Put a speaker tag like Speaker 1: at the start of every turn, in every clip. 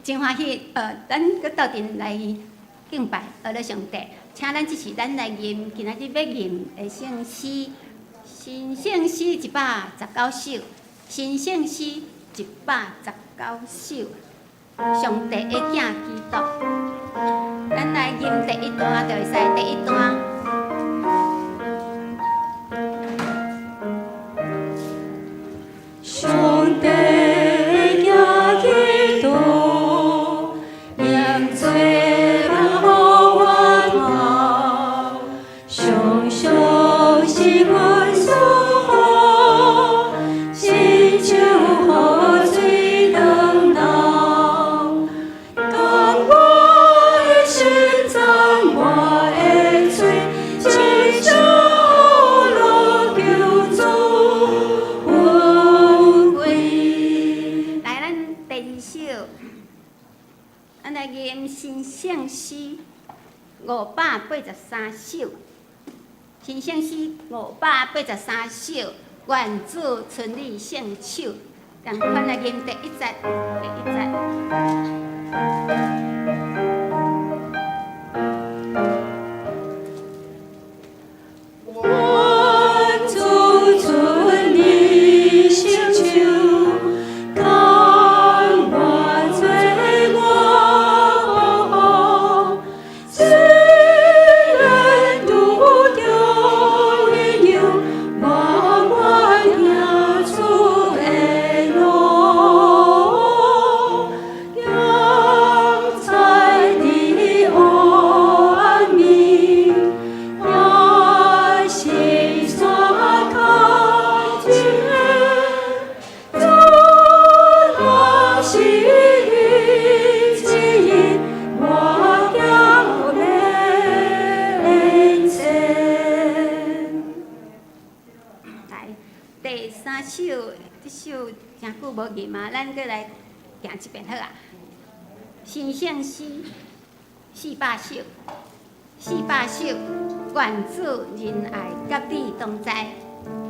Speaker 1: 真歡喜，咱閣鬥陣來敬拜阿樂上帝，請咱這是咱來吟，今仔日欲吟的聖詩，新聖詩119首，新聖詩119首，上帝的囝基督，咱來吟第一段就會使，第一段。
Speaker 2: 上帝的囝基督，用做人予我頭，常常是阮所好，親像雨水當流，共我的心臟，我的喙，親像露求主恩惠。
Speaker 1: 來，咱第二首，咱來吟新聖詩583首，新聖詩583首，願主伸你聖手，仝款來吟第一節，第一節。
Speaker 2: 願主伸你聖手，共我做我保護，雖然拄著引誘，我願行主的路，行在伫黑暗暝，我是山跤一个，主若是你指引，我行免前。
Speaker 1: 來，第三首，這首誠久無吟啊，咱閣來行一遍好啊。新聖詩400首，400首，願主仁愛佮你同在，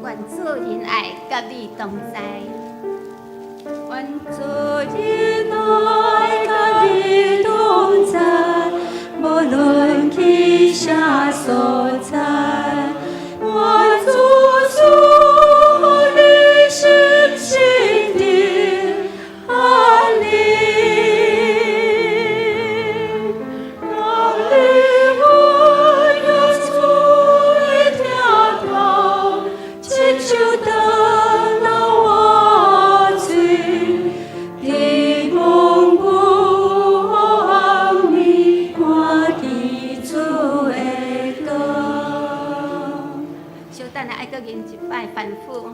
Speaker 1: 願主仁愛佮你同在。
Speaker 2: 願主仁愛佮你同在，無論去啥所在，願主賜予你心心的安寧，讓你有主的疼痛，親像轉流活水，佇蒙霧暗暝看見主的光。
Speaker 1: 小等下愛閣吟一擺反覆吼。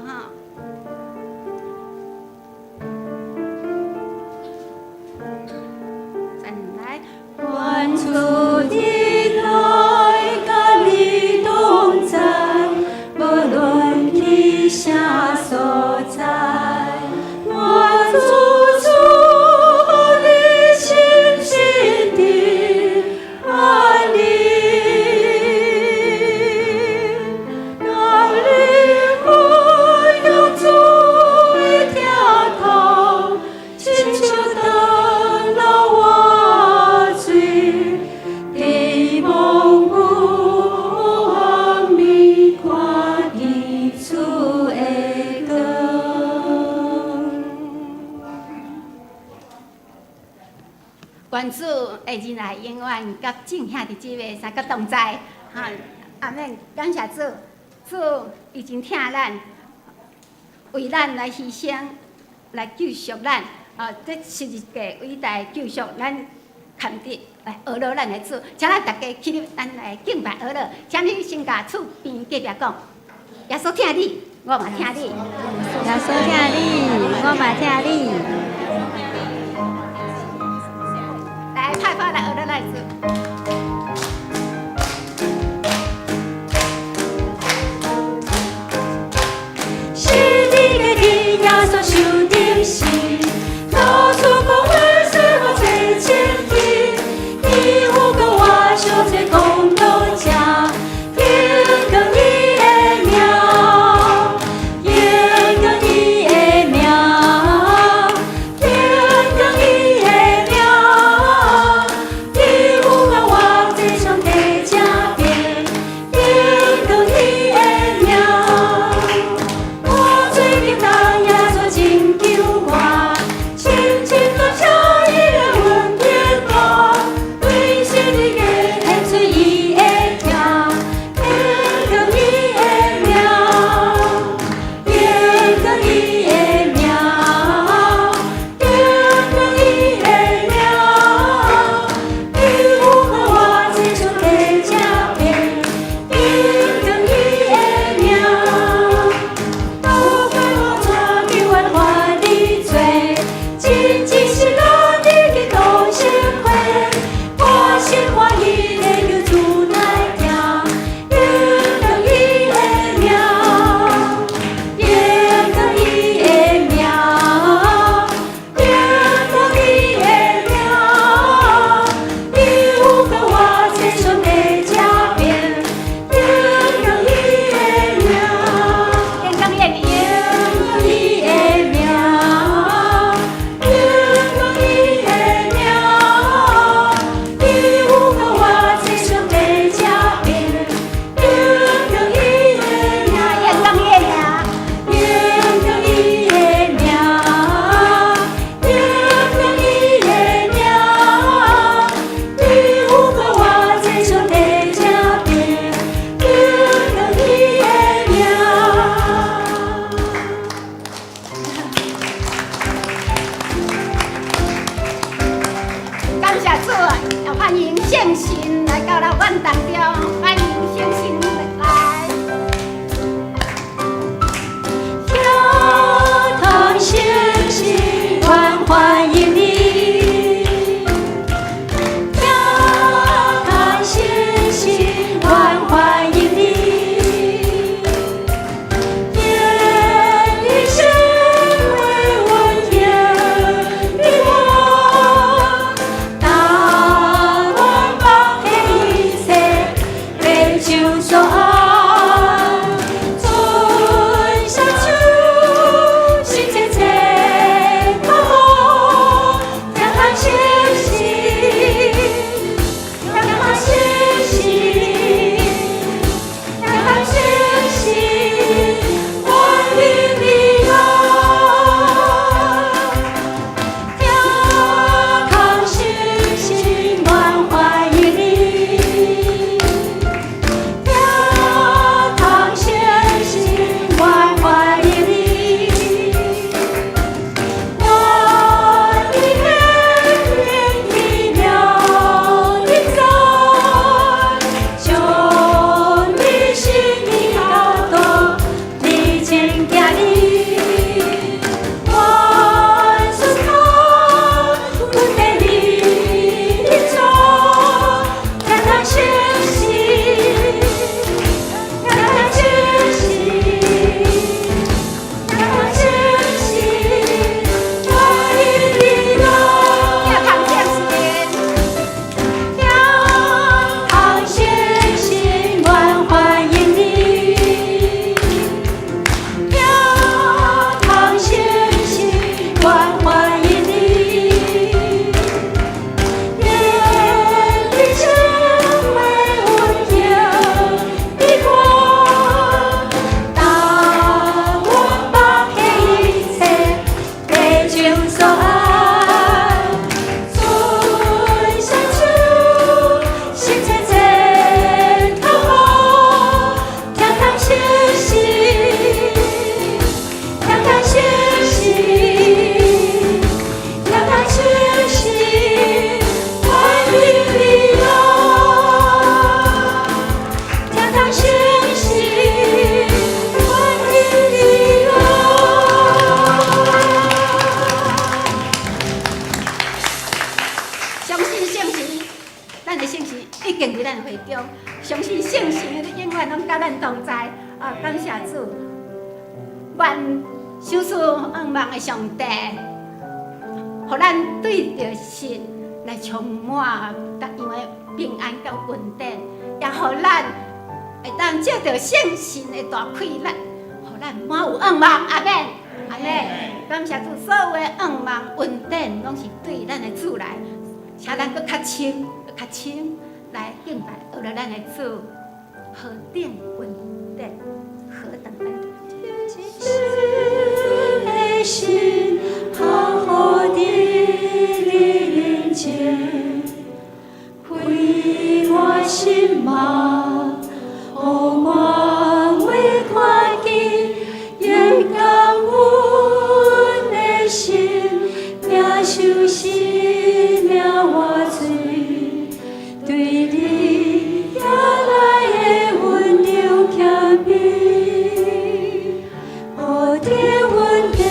Speaker 1: 再來，
Speaker 2: 願主仁愛佮你同在，無論去啥所在，願主賜予你心心的安寧，讓靈魂有主的疼痛，親像轉流活水，佇蒙霧暗暝看見主的光。
Speaker 1: 願主的仁愛永遠佮眾兄弟姊妹三個同在，哈，阿們，感謝主，主伊真疼咱，為咱來犧牲，來救贖咱，啊，這十字架偉大救贖咱，堪得來呵咾咱的主，請咱大家起立，咱來敬拜呵咾，請你先共厝邊隔壁講，耶穌疼你，我嘛疼你。
Speaker 3: 耶穌疼你，我嘛疼你。
Speaker 1: 來，拍拍來呵咾咱的主。
Speaker 2: 是你的恩，耶穌受釘死，到處講話說我最清氣，伊有講我小做公道者，榮光伊的名，榮光伊的名，
Speaker 1: 歡迎聖神來到咱阮當中，歡迎聖神來。
Speaker 2: 天堂聖神，阮歡迎你。天堂聖神，阮歡迎你。願你成為阮天的光，當阮放棄一切，被救所愛，尊上主，心切切靠好，天堂聖神，天堂聖神，天堂聖神，歡迎你來。天堂聖神，阮歡迎你。天堂聖神，阮歡迎你。我的恩典奇妙的在，將你心的教導，你前行你。願順靠阮的你的主，天堂聖神，天堂聖神，天堂聖神，歡迎你來。
Speaker 1: 天堂聖神，
Speaker 2: 天堂聖神，阮歡迎你。天堂聖神，阮歡迎你。願你成為阮天的光，當阮放棄一切，被救所愛，尊上主，心切切靠好，天堂聖神，天堂聖神，天堂聖神，歡迎你來。天堂聖神，歡迎你來。
Speaker 1: 相信聖神，咱的聖神已經佇咱會中，相信聖神永遠攏佮咱同在。啊，感謝主，願賞賜向望的上帝，予咱對著神來充滿各樣的平安佮恩典，也予咱會當藉著聖神的大氣力，予咱滿有向望。阿們，阿們，感謝主，所有的向望恩典攏是對咱的主來，請咱閣較深、閣較深來敬拜，學著咱的主，何等恩典，何等恩典。
Speaker 2: 的心，好好的靈前，開我心目，予我會看見，願感阮的心，領受生命活水，對你而來的溫柔謙卑，何等恩典。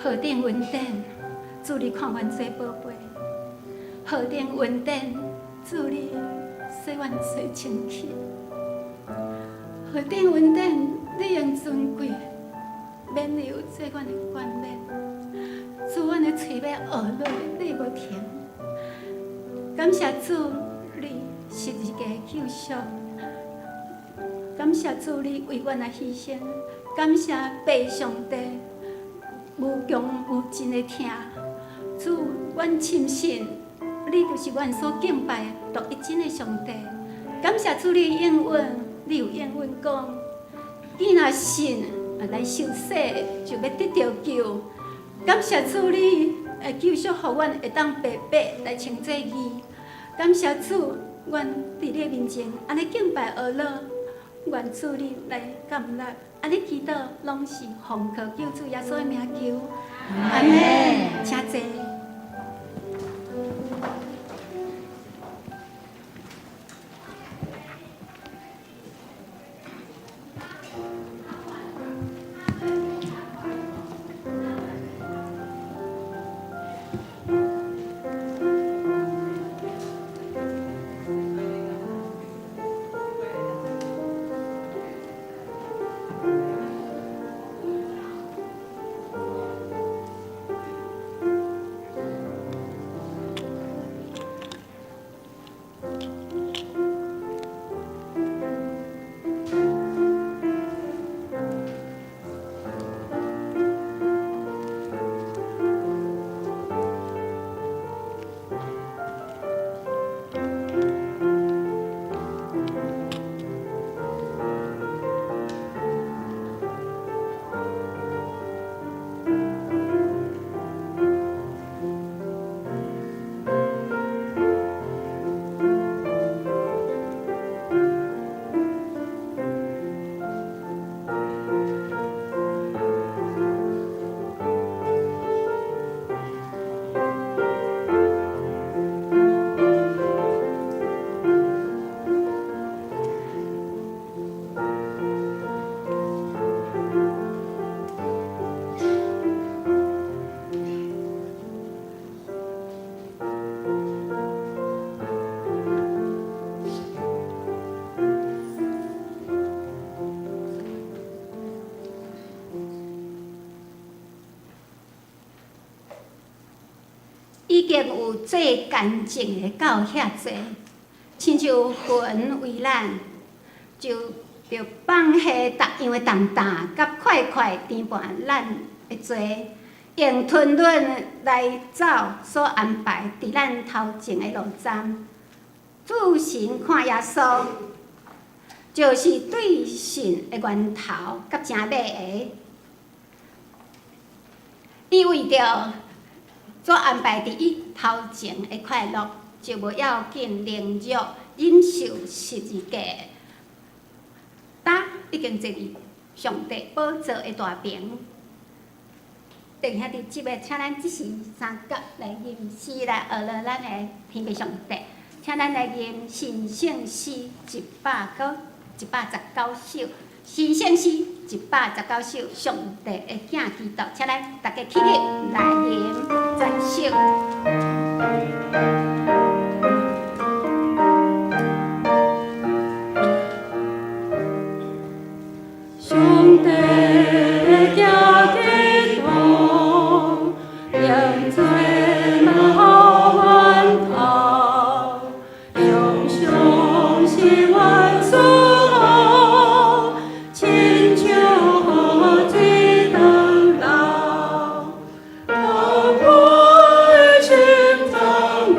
Speaker 1: 何等恩典，主你看阮做寶貝；何等恩典，主你洗阮做清氣；何等恩典，你用尊貴免油做阮的冠冕。主，阮的喙欲學落，你無停。感謝主，你十字架的救贖。感謝主，你為阮來犧牲。感謝父上帝無窮無盡的疼。主，阮深信你就是阮所敬拜的獨一真的上帝。感謝主，你應允，你有應允講，你若信來受洗，就欲得著救。感謝主，你的救贖，予阮會當白白來稱做義。感謝主，阮佇你面前按呢敬拜阿樂，願主你來接納，按呢祈禱攏是奉靠救主耶穌的名求，阿們，請坐。已經有做乾淨的到遐濟，親像雲為咱，就著放下逐樣的重擔，佮快快擔伴咱的罪，用吞忍來走所安排佇咱頭前的路站。注神看耶穌，就是對信的源頭佮成尾的。伊為著所安排佇伊頭前的快樂，就無要緊凌辱，忍受十字架，呾已經坐佇上帝寶座的大爿。弟兄姊妹，請咱這時三甲來吟詩來學落咱的天父上帝，請咱來吟神聖詩119首，神聖詩119首，上帝的囝基督，請咱大家起立來吟全首。
Speaker 2: 上帝的囝基督，用罪魔源頭，常常是阮所好，親像河水長流，痛苦的心腸願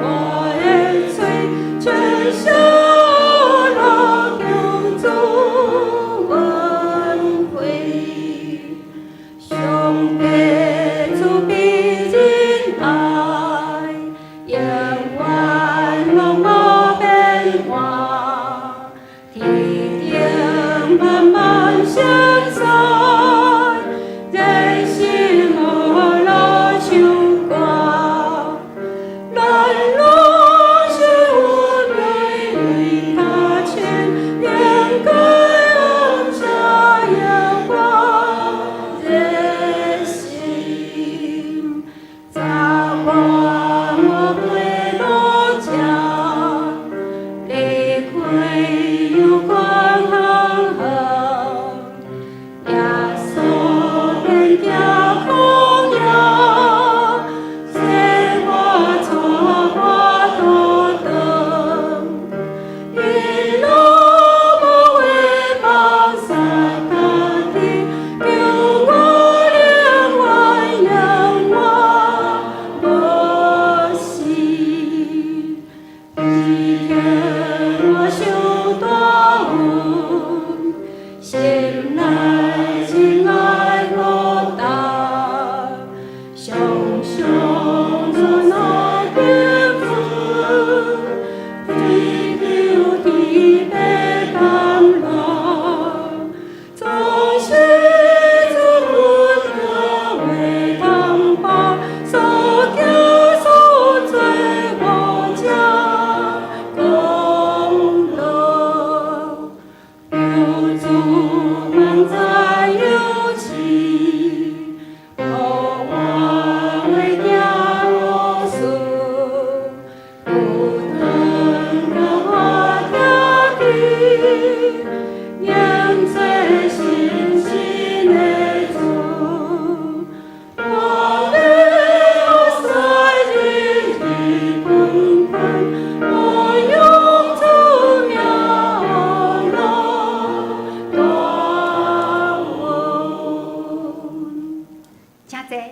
Speaker 1: 濟。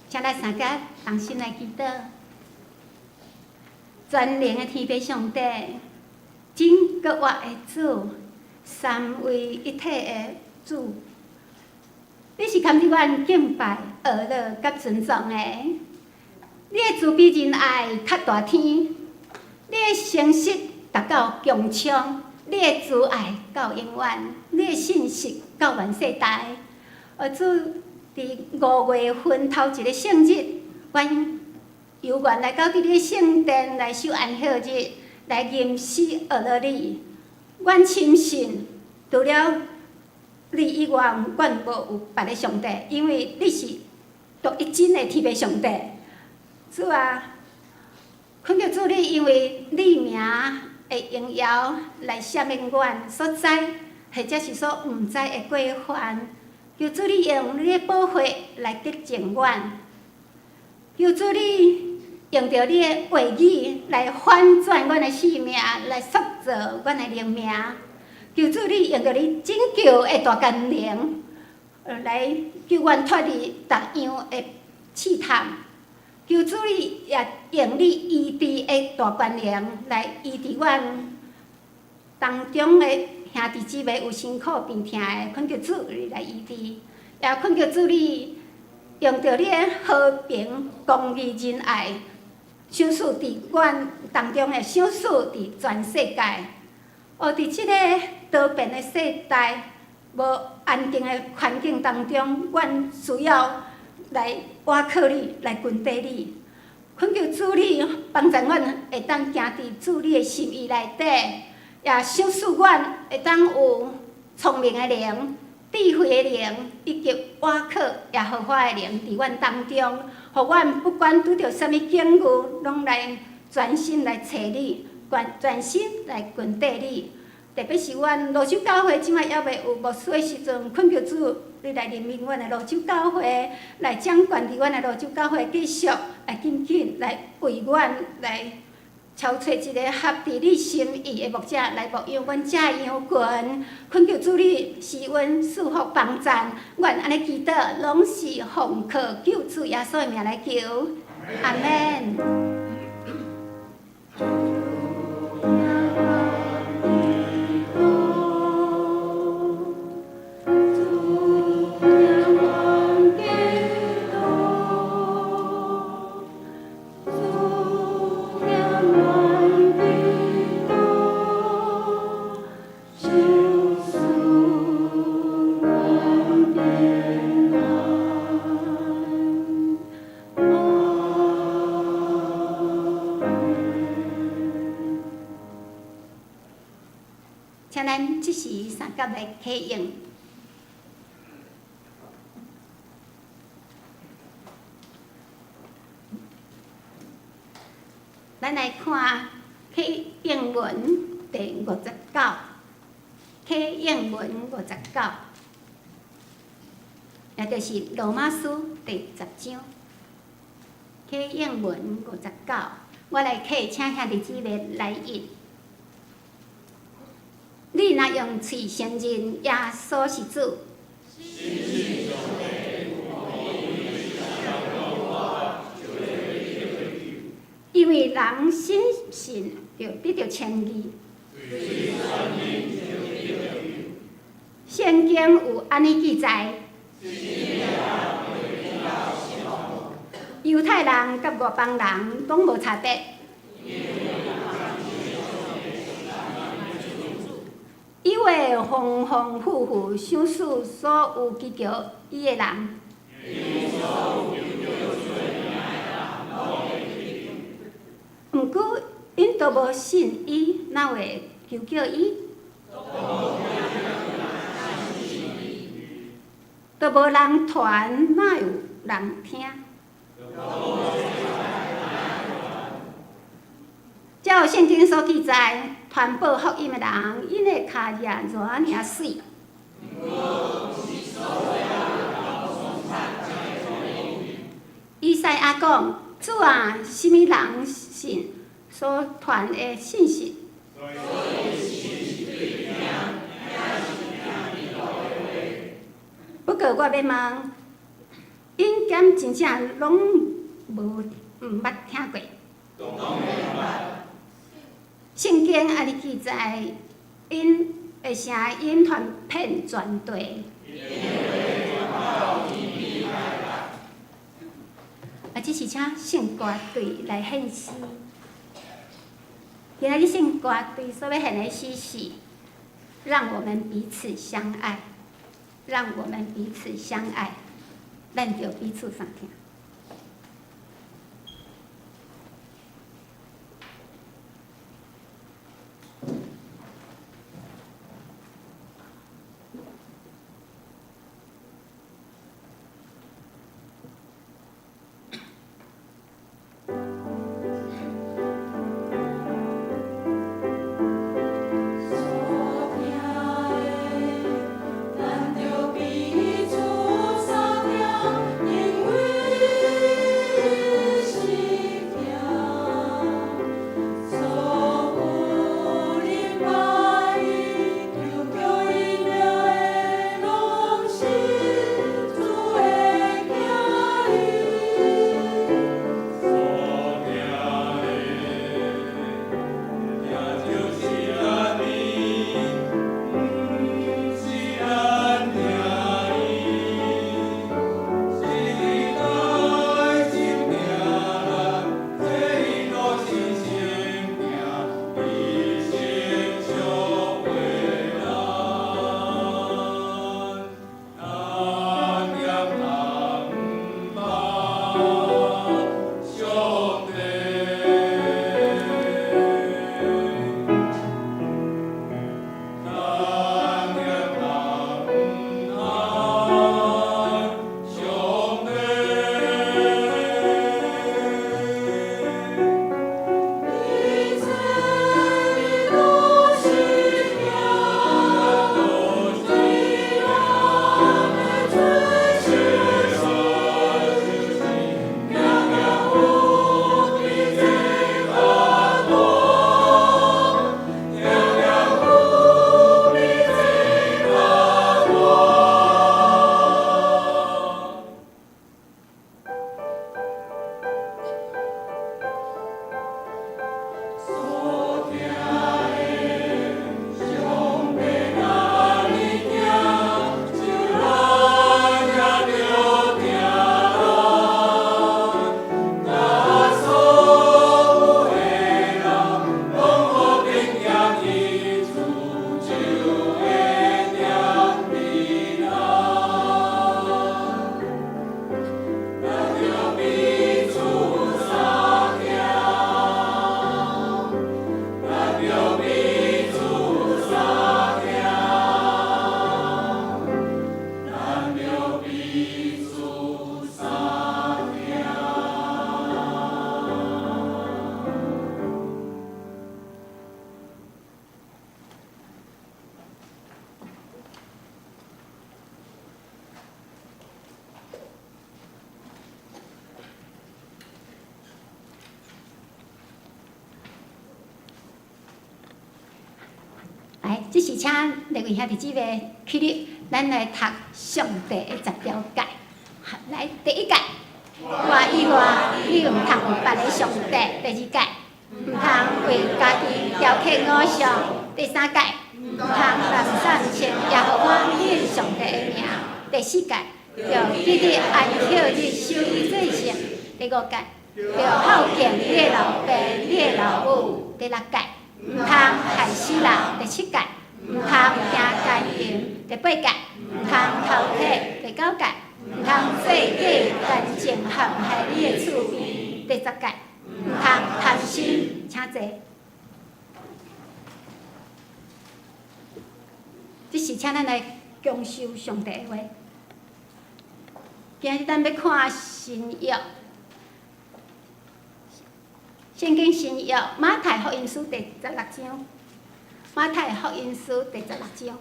Speaker 1: 請咱三个同心來祈禱，全能的天父上帝，真閣活的主，三位一體的主，你是堪得阮敬拜、阿樂佮尊崇的。你的慈悲仁愛較大天，你的誠實達到穹蒼，你的慈愛到永遠，你的信實到萬世代。主，佇5月份頭一个聖日，阮有緣來到佇你聖殿來守安息日，來吟詩阿樂你。阮深信，除了你以外，阮無有別个上帝，因為你是獨一真的天父上帝。主啊，懇求主你因為你名的榮耀來赦免阮所知或者是所毋知的過犯。求主你用你的寶血來潔淨阮。求主你用著你的話語來反轉阮的性命，來塑造阮的靈命。求主你用著你拯救的大權能，來救阮脫離逐樣的試探。求主你也用你醫治的大權能來醫治阮當中的兄弟姊妹有辛苦病痛的，懇求主你來醫治，也懇求主你用著你的和平、公義、仁愛，賞賜佇阮當中的，賞賜佇全世界。哦，佇這個多變的世代、無安定的環境當中，阮需要來倚靠你，來跟綴你。懇求主你幫助阮會當行佇主你的心意內底，也賞賜阮會當有聰明的靈、智慧的靈，以及倚靠耶和華的靈佇阮當中，予阮不管拄著啥物境遇，攏來專心來揣你，專心來跟綴你。特別是阮蘆洲教會這擺猶未有牧師的時陣，懇求主你來任命阮的蘆洲教會，來掌權佇阮的蘆洲教會，繼續來緊緊來為阮來抽揣一個合佇你心意的牧者來牧養阮這羊群。懇求主你施恩賜福幫贊，阮按呢祈禱，攏是奉靠救主耶穌的名來求，阿們。請咱這時三甲來啟用。咱來看啟應文第59，啟應文59，也就是羅馬書第十章。啟應文59，我來啟，請兄弟姊妹來譯。你若用喙承認耶穌是主，因為人深信就得著稱義。聖經有按呢記載：猶太人佮外邦人攏無差別。伊會豐豐富富賞賜所有祈求伊的人。毋過，𪜶都無信伊，哪會求叫伊？都無人傳，哪有人聽？照聖經所記載，傳報福音的人，𪜶的跤跡偌爾媠。以賽亞講：主啊，啥物人信所傳的信息？過我欲問，𪜶敢真正攏無毋捌聽過？聖經按呢記載，𪜶的聲音傳遍全地。啊，這是請聖歌隊來獻詩。今仔日聖歌隊所欲獻的詩是：讓我們彼此相愛，讓我們彼此相愛，咱著彼此相疼。
Speaker 2: 所疼的，咱著彼此相疼，因為是疼。所有禮拜求叫伊名的，攏是主的囝兒。
Speaker 4: 所疼的，疼就是咱伊，毋是咱疼伊，是伊來先疼咱，這伊都是先疼，伊先祝福咱，咱念阿爸上帝。咱念阿上帝。
Speaker 2: 一切都是疼，伊咱的罪是死，行行有比這較大，行行有比這較大。所疼的，上帝若按呢疼，就咱也著疼人。甲所有的人，攏予變行去自救的恬平安。咱著彼此相疼，咱著彼此相疼，咱著彼此相疼。
Speaker 1: 來，這是請列位兄弟姊妹起立，咱來讀上帝的十條誡。來，第一誡，我以外，你毋通有別个上帝。第二誡，毋通為家己雕刻偶像。第三誡，毋通濫散稱耶和華你上帝的名。第四誡，著記得安息日守伊做聖。第五誡，著孝敬你的老爸、你的老母。第六誡，毋通害死人。第七誡，毋通行姦淫。第八誡，毋通偷摕。第九誡，毋通做假見證陷害你的厝邊。第十誡，毋通貪心。請坐。這是請咱來恭守上帝的話。今日咱欲看新約，聖經新約馬太福音書第十六章，馬太福音書第十六章，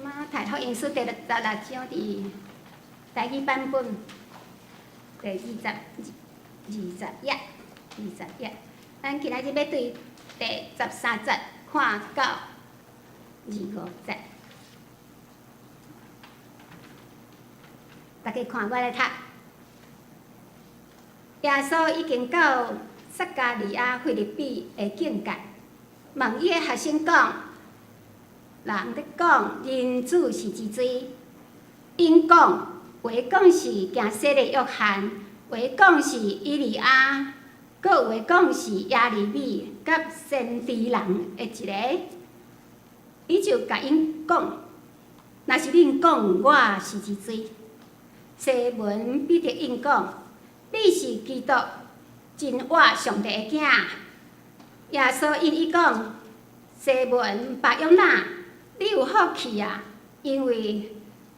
Speaker 1: 馬太福音書第十六章佇台語版本第二十頁，二十頁。咱今仔日欲對第十三節看到25節。大家看我來讀。耶穌已經到撒迦利亞腓立比的境界，問伊的學生講：人咧講人子是啥人？𪜶講，有的講是行洗禮約翰，有的講是以利亞，閣有的講是耶利米佮先知人的一個。伊就共𪜶講：若是恁講我是啥人？西門彼得應講：你是基督，真活上帝的囝。耶穌應伊講：西門巴約那，你有福氣啊！因為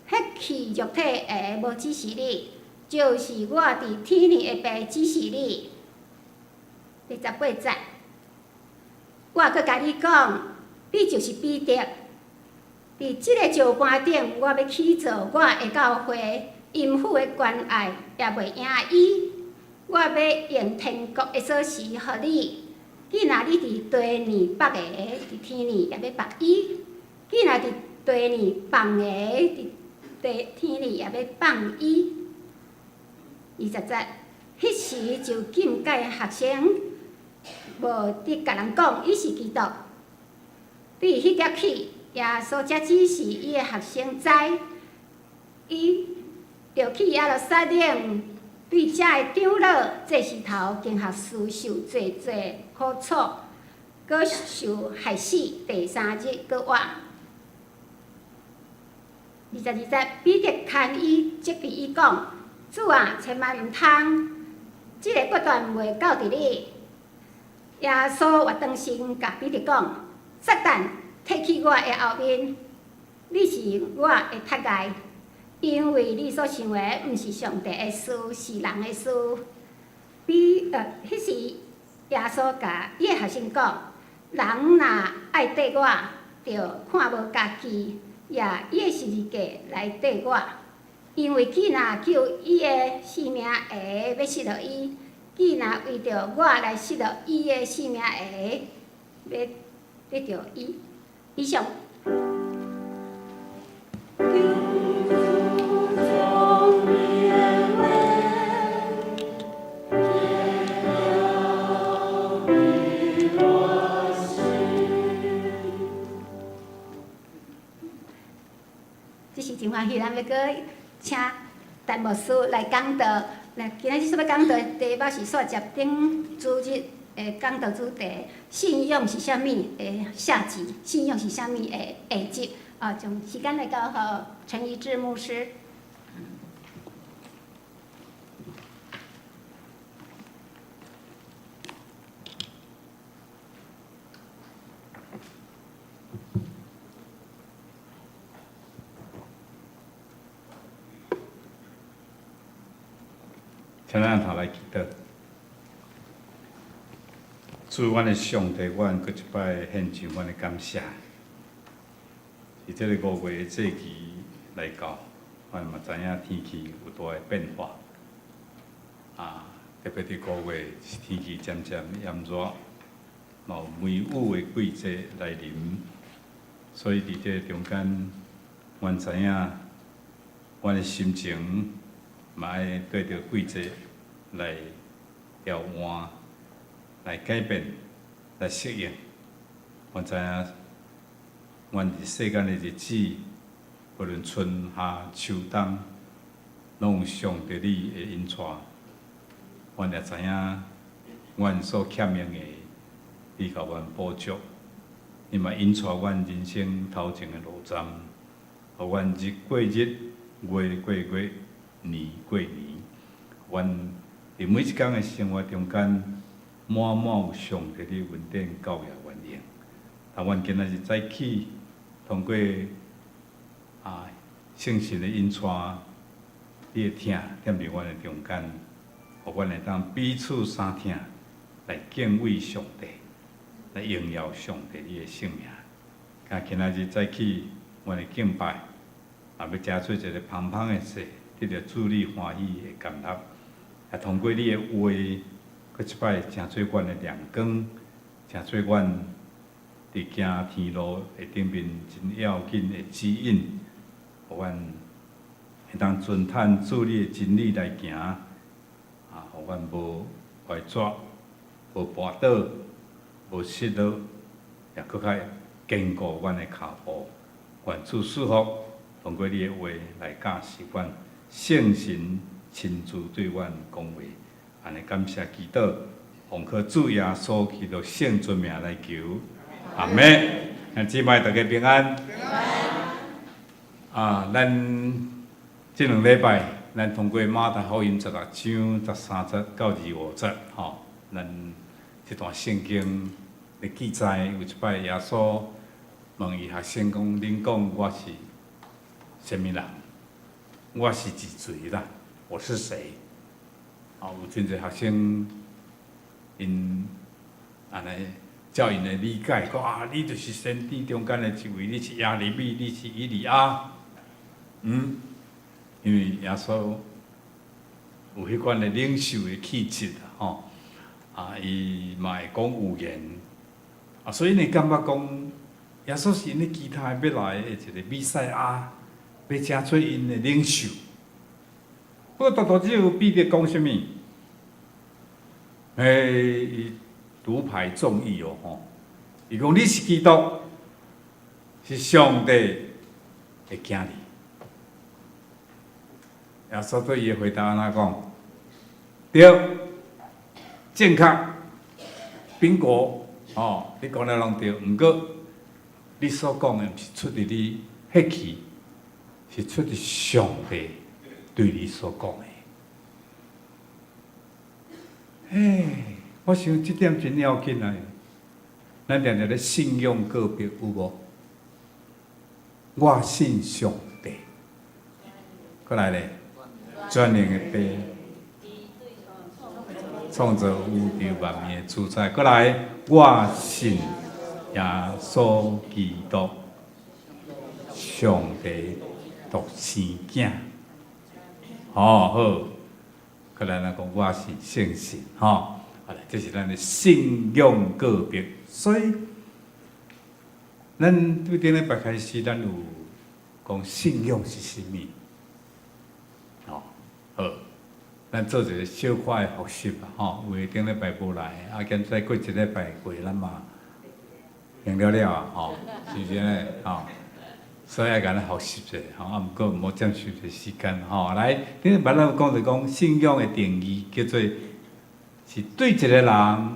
Speaker 1: 血氣肉體的無指示你，就是我佇天裡的父指示你。第18節，我閣共你講，你就是彼得。佇這个石盤頂，我欲起造我的教會，陰府的權隘也袂贏伊。我欲用天國的鎖匙予你，既若你佇地呢縛的，佇天呢也欲縛伊；既若佇地呢放的，佇地天呢也欲放伊。20節，彼時就禁戒學生，無得共人講伊是基督。對彼日起，耶穌才指示伊的學生知，伊著去耶路撒冷，對遮的長老、祭司頭、經學士受濟濟苦楚，閣受害死，第三日閣活。22節，彼得牽伊，責備伊講：主啊，千萬毋通，這个決斷袂到佇你。耶穌倚轉身，共彼得講：撒旦，退去我的後面，你是我的窒礙，因為你所想的毋是上帝的事，是人的事。彼時耶穌共伊的學生講：人若愛綴我，著看無家己，攑伊的十字架來綴我。因為既若救伊的性命的，欲失落伊；既若為著我來失落伊的性命的，欲得著伊。以上。
Speaker 2: 求主將你的話，結了你我心。
Speaker 1: 這是真歡喜，咱欲閣請陳牧師來講道。來，今仔日所欲講道的題目是煞接頂主日的講道主題：信仰是啥物的下集，信仰是啥物的下集。啊，將時間來交予陳一智牧師。
Speaker 4: 請咱頭來祈禱。主，阮的上帝，阮閣一擺獻上阮的感謝。佇這个五月的節期來到，阮嘛知影天氣有大的變化。啊，特別佇五月天氣漸漸炎熱，嘛有梅雨的季節來臨，所以佇這个中間，阮知影，阮的心情嘛愛對著季節來調換、來改變、來適應。阮知影，阮佇世間的日子，無論春夏秋冬，攏有上帝你的引帶。阮也知影，阮所欠用的，你共阮補足。你嘛引帶阮人生頭前的路站，予阮日過日，月過月，年過年，阮佇每一工的生活中間，滿滿有上帝的恩典教挾阮用。但阮今仔日早起，通過啊聖神的引帶，你的疼踮佇阮的中間，予阮會當彼此相疼，來敬畏上帝，來榮耀上帝你的聖名。佮今仔日早起，阮的敬拜，也欲成做一个芳芳的祭，得著主你歡喜的甘納。也通過你的話，閣一擺成做阮的亮光，成做阮佇行天路的頂面真要緊的指引，予阮會當遵趁主你的真理來行，啊，予阮無歪折、無跋倒、無失落，也閣較堅固阮的跤步。願主賜福，通過你的話來教示阮，聖神親自對阮講話，按呢感謝祈禱，奉靠主耶穌基督聖尊名來求，阿們。兄姊妹大家平安。啊，咱這兩禮拜，咱通過馬太福音16章13節到25節，吼，咱這段聖經的記載，有一擺耶穌問伊學生講：恁講我是啥物人？我是一誰啦？我是誰？啊，有真濟學生，𪜶按呢照𪜶的理解，講啊，你就是先知中間的一位，你是耶利米，你是以利亞，因為耶穌有彼款的領袖的氣質吼，啊，伊嘛會講預言，啊，所以𪜶感覺講耶穌是𪜶咧期待欲來的一個彌賽亞，欲成做𪜶的領袖。不過拄拄只有彼得講啥物？欸，伊獨排眾議哦，吼！伊講你是基督，是上帝的囝兒。耶穌對伊的回答按怎講？對，正確，賓果，哦，你講的攏對。毋過，你所講的毋是出佇你彼去，是出佇上帝對你所講的。嘿，我想這點真要緊啊！咱定定咧信仰告白有無？我信上帝。閣來咧，全能的父，創造宇宙萬物的主宰。閣來，我信耶穌基督，上帝獨生囝。好，好。閣來咱講，我是聖神，吼，好來，這是咱的信仰告白。所以，咱對頂禮拜開始，咱有講信仰是啥物？吼，好，咱做一個小可的複習吼，有的頂禮拜無來，啊，兼再過一禮拜過，咱嘛用了了啊，吼，是毋是按呢？吼，所以愛共咱複習者，吼，啊，毋過毋好佔傷濟時間，吼。來，頂禮拜咱有講著講信仰的定義，叫做是對一個人、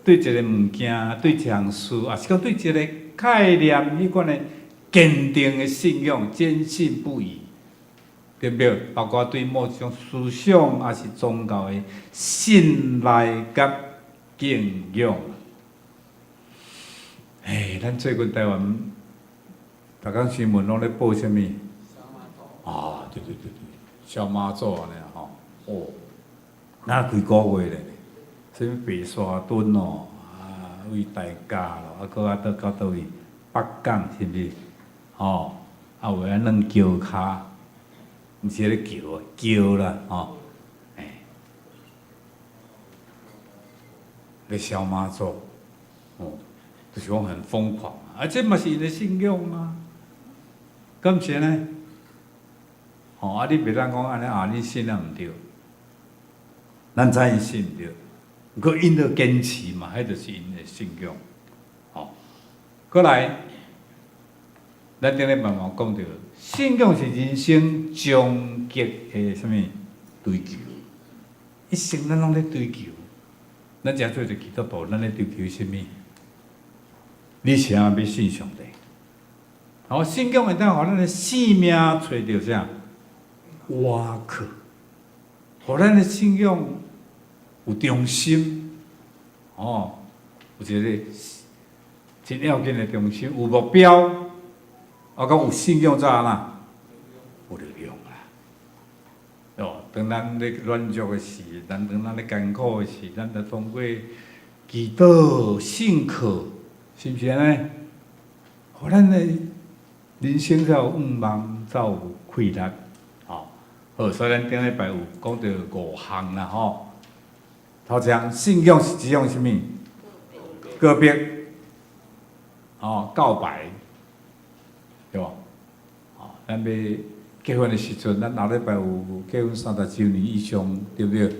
Speaker 4: 對一個物件、對一項事，抑是講對一個概念，彼款的堅定的信仰，堅信不疑，對毋對？包括對某一種思想，抑是宗教的信賴佮敬仰。嘿，咱最近台灣，逐工新聞攏咧報啥物？啊，對對對對，燒媽祖按呢吼，哦，若幾個月咧，啥物白沙屯哦，啊，為大甲咯，啊，閣啊倒到佗位北港是毋是？吼，啊有的軟橋跤，毋是彼個橋，橋啦，吼，欸，咧燒媽祖，哦，就是講很瘋狂，啊，這嘛是𪜶的信仰啊，敢毋是按呢？吼，啊，你袂當講按呢啊，你信啊毋對，咱知𪜶信毋對，毋過𪜶著堅持嘛，彼就是𪜶的信仰，吼。閣來，咱頂禮拜嘛有講著，信仰是人生終極的啥物追求？一生咱攏咧追求，咱誠做一個基督徒，咱咧追求啥物？你是按怎欲信上帝？好，信仰會當予咱的生命揣著啥？倚靠，予咱的信仰有中心，哦，有一個真要緊的中心，有目標，啊，講有信仰才按怎？有力量啦。哦，當咱咧軟弱的時，咱當咱咧艱苦的時，咱就通過祈禱、信靠，是毋是按呢？予咱的人生才有向望，才有氣力。吼，好，所以咱頂禮拜有講著五項啦，吼。頭一項，信仰是一種啥物？告白。
Speaker 5: 哦，告白，對無？哦，咱欲結婚的時陣，咱後禮拜有結婚30週年以上，對毋對？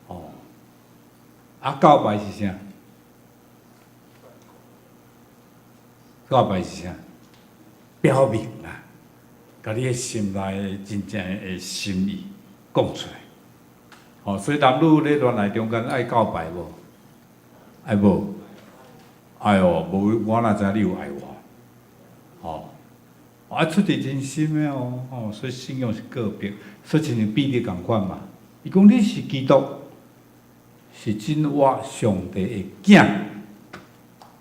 Speaker 5: 哦，啊，告白是啥？告白是啥？表明啦，共你的心內真正的心意講出來。哦，所以男女咧戀愛中間愛告白無？愛無？愛哦，無我哪知影你有愛我？哦，啊，出自真心的哦，哦，所以信仰是告白，所以親像彼得仝款嘛。伊講你是基督，是真活上帝的囝，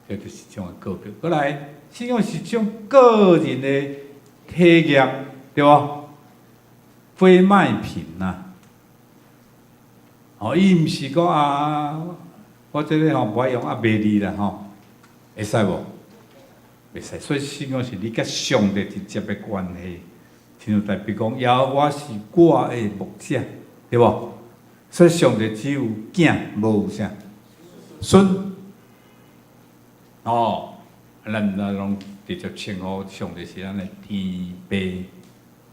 Speaker 5: 這就是一種的告白。閣來，信仰是一種個人的體驗，對無？非賣品呐。哦，伊毋是講啊，我這个吼無愛用啊，賣你啦吼，會使無？袂使。所以信仰是你佮上帝直接的關係，親像大衛講，耶和華是我的牧者，對無？所以上帝只有囝，無有啥孫。哦，咱若攏直接稱呼上帝是咱的天父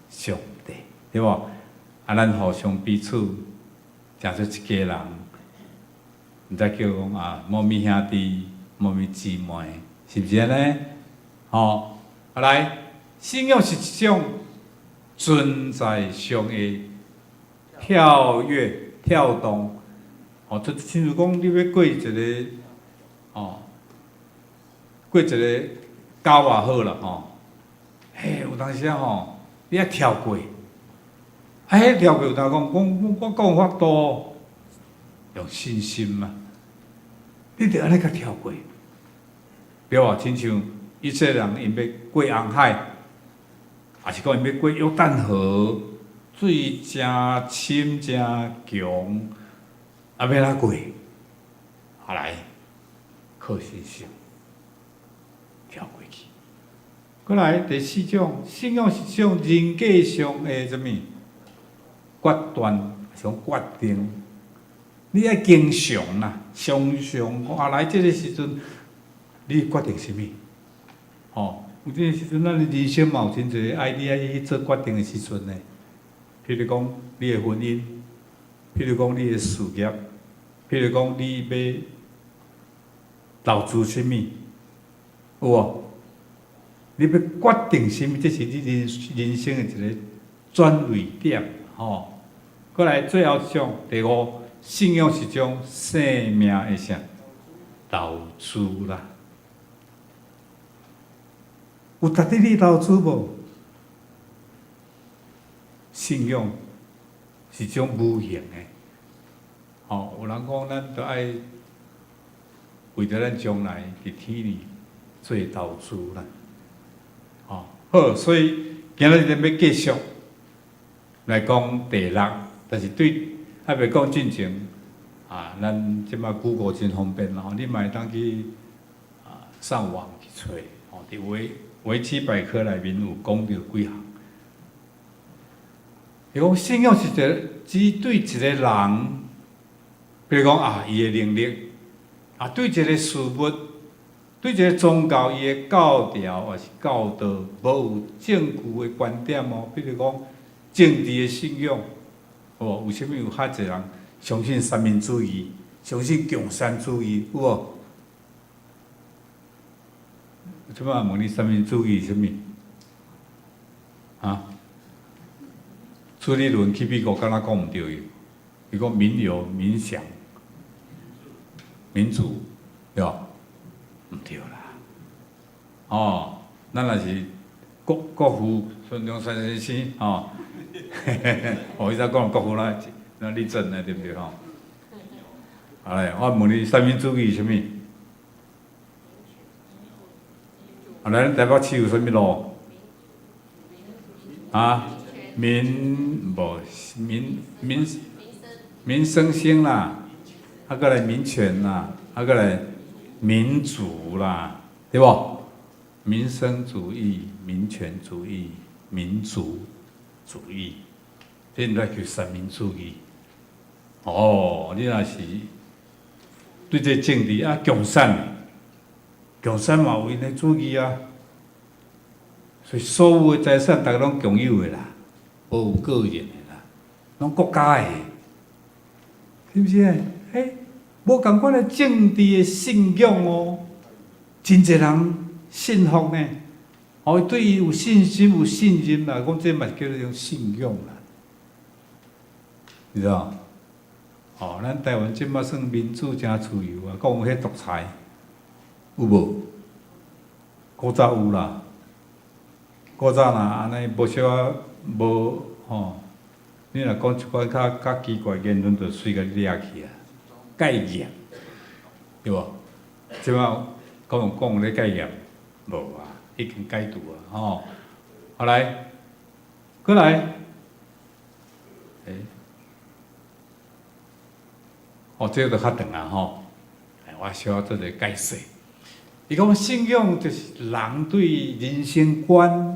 Speaker 5: 上帝，對無？啊，咱互相彼此。成做一家人，毋知叫講啊，某咪兄弟，某咪姊妹，是毋是按呢？吼，啊來，信仰是一種存在上的跳躍、跳動。哦，就親像講，你欲過一个，哦，過一個溝也好啦，吼，嘿，有當時啊吼，你愛跳過。啊，彼跳過有當講，講我講有法度，用信心嘛，你著按呢共跳過，對無？親像以色列人𪜶欲過紅海，抑是講𪜶欲過約旦河，水誠深誠強，啊，欲按怎過？啊來，靠信心跳過去。閣來第四種，信仰是一種人格上的啥物？決斷，是講決定，你愛經常啦，常常講啊來這个時陣，你決定啥物？吼，有這个時陣，咱的人生嘛有真濟愛你愛去做決定的時陣呢。譬如講你的婚姻，譬如講你的事業，譬如講你欲投資啥物，有無？你欲決定啥物？這是你人生的一個轉捩點，吼。閣來最後一種，第五，信仰是一種生命的啥？投資啦。有值得你投資無？信仰是一種無形的，吼，有人講咱著愛為著咱將來佇天裡做投資啦，吼，好，所以今仔日咱欲繼續來講第六。但是對還袂講進前，啊，咱這擺 Google 真方便啦，吼，你嘛會當去啊上網去揣，吼，佇維基百科內面有講著幾項。伊講信仰是一個只對一個人，比如講啊，伊的能力，啊，對一個事物，對一個宗教伊的教條抑是教導，無有證據的觀點哦。比如講政治的信仰。哦，為啥物有較濟人相信三民主義，相信共產主義，有無？這擺問你三民主義是啥物？啊？朱立倫去美國敢若講毋對伊，伊講民有、民享、民主，對無？毋對啦。哦，咱若是國父孫中山先生，吼。哦，伊才講國父啦，那立正的對毋對吼？好來，我問你，三民主義是啥物？啊，咱台北市有啥物路？啊？民無民民民生興啦，啊，閣來民權啦，啊，閣來民主啦，對無？民生主義、民權主義、民族主義，這毋才叫三民主義。哦，你若是對這政治啊共產，共產嘛有𪜶的主義啊，所以所有的財產逐家攏共有的啦，無有個人的啦，攏國家的，是毋是？欸，無仝款的政治的信仰哦，真濟人信服呢。哦，對伊有信心、有信任啦，講這嘛叫做一種信仰啦，你知無？哦，咱台灣這擺算民主誠自由啊，講有彼獨裁有無？古早有啦，古早若按呢無小可無吼，你若講一寡較較奇怪言論，就隨共你掠去啊，戒嚴，對無？這擺講講咧戒嚴，無啊，已經解除啊，吼。好來，過來，欸，哦，這個就較長啊，吼。我小可做一個解釋。伊講信仰就是人對人生觀，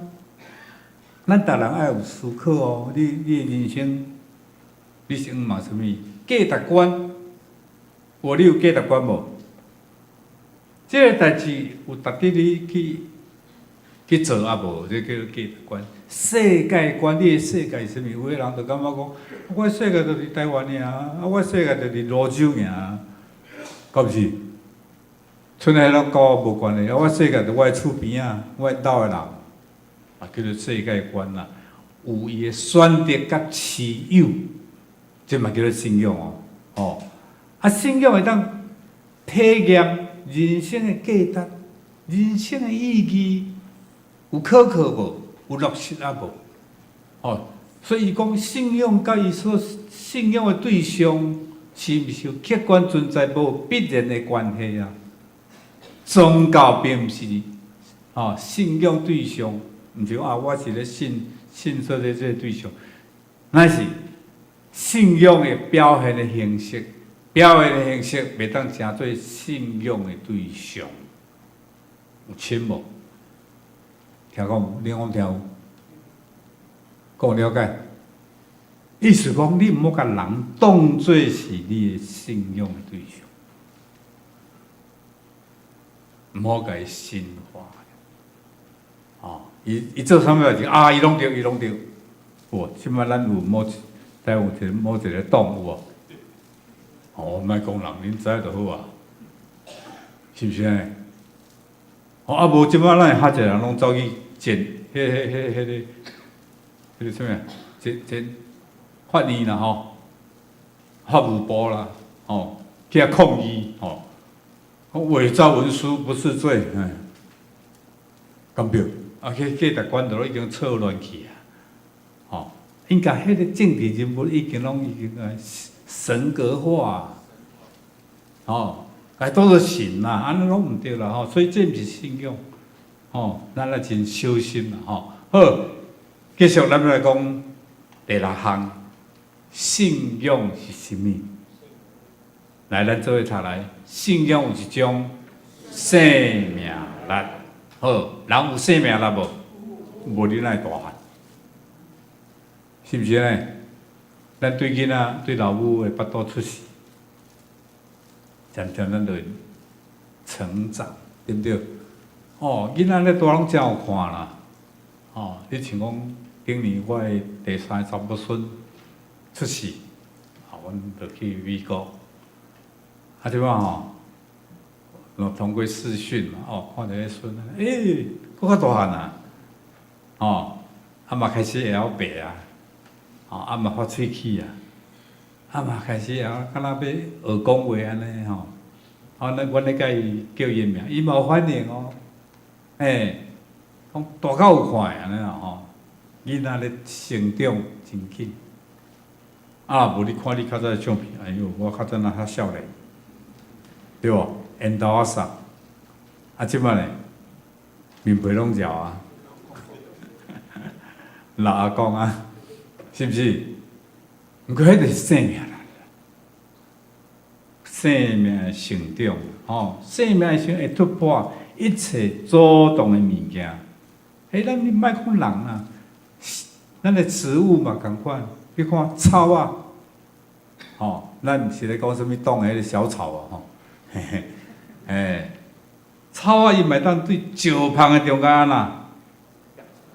Speaker 5: 咱逐人愛有思考哦。你你的人生，你是向望啥物？價值觀，有你有價值觀無？這個代誌有值得你去去做啊無？這叫價值觀。世界觀，你的世界是啥物？有的人就感覺講，我世界就佇台灣爾，啊，我世界就佇蘆洲爾，敢毋是？賰彼攏佮我無關係，啊，我世界就我的厝邊仔，我𪜶兜的人，啊，叫做世界觀啦。有伊的選擇佮持有，這嘛叫做信仰哦。哦，啊，信仰會當體驗人生的價值、人生的意義，有可靠無？有落實啊無？哦，所以伊講信仰佮伊所信仰的對象，是毋是有客觀存在無必然的關係啊？宗教並毋是哦，信仰對象，毋是講啊，我是咧信信說的這個對象，乃是信仰的表現的形式，表現的形式袂當成做信仰的對象，有清無？聽講，你講聽有？夠了解？意思講，你毋好共人當做是你的信仰的對象，毋好共伊神化。哦，伊伊做啥物代誌啊？伊攏對，伊攏對。有，這擺咱有某台灣有一個某一個黨有無？哦，莫講人，恁知就好啊，是毋是按呢？哦，啊無這擺咱會較濟人攏走去檢，彼、彼、彼、彼个，彼个啥物啊？檢檢法院啦吼，法務部啦，吼，去遐抗議吼，偽造文書不是罪，嘿，敢對？啊，彼價值觀都已經錯亂去啊，吼，𪜶共彼個政治人物已經攏已經啊神格化，吼，共當做神啦，按呢攏毋對啦吼，所以這毋是信仰，吼，咱愛真小心啦吼。好，繼續咱來講第六項，信仰是啥物？來，咱做伙讀來，信仰有一種生命力。好，人有生命力無？無你哪會大漢？是毋是按呢？咱對囡仔、對老母的腹肚出世，漸漸咱就會成長，對毋對？哦，囡仔咧大攏真有看啦。哦，你像講頂年我的第三個查某孫出世，啊，阮就去美國。啊，這擺吼，通過視訊嘛，哦，看著彼孫，欸，閣較大漢啊，哦，啊嘛開始會曉爬啊，哦，啊嘛發喙齒啊，啊嘛開始會曉敢若欲學講話按呢吼，啊，咱阮咧共伊叫伊的名，伊嘛有反應哦，欸，講大較有看的按呢啦吼，囡仔咧成長真緊，啊，無你看你較早的相片，哎喲，我較早若較少年，對無？緣投仔捒，啊，這擺咧面皮攏皺啊，老阿公啊，是毋是？毋過彼就是生命力，生命的成長，吼，生命的成長會突破一切阻擋的物件。欸，咱你莫講人啊，咱的植物嘛仝款，你看草仔，吼，咱毋是咧講啥物黨的彼個小草啊，吼，嘿嘿，欸，草仔伊嘛會當對石縫的中間按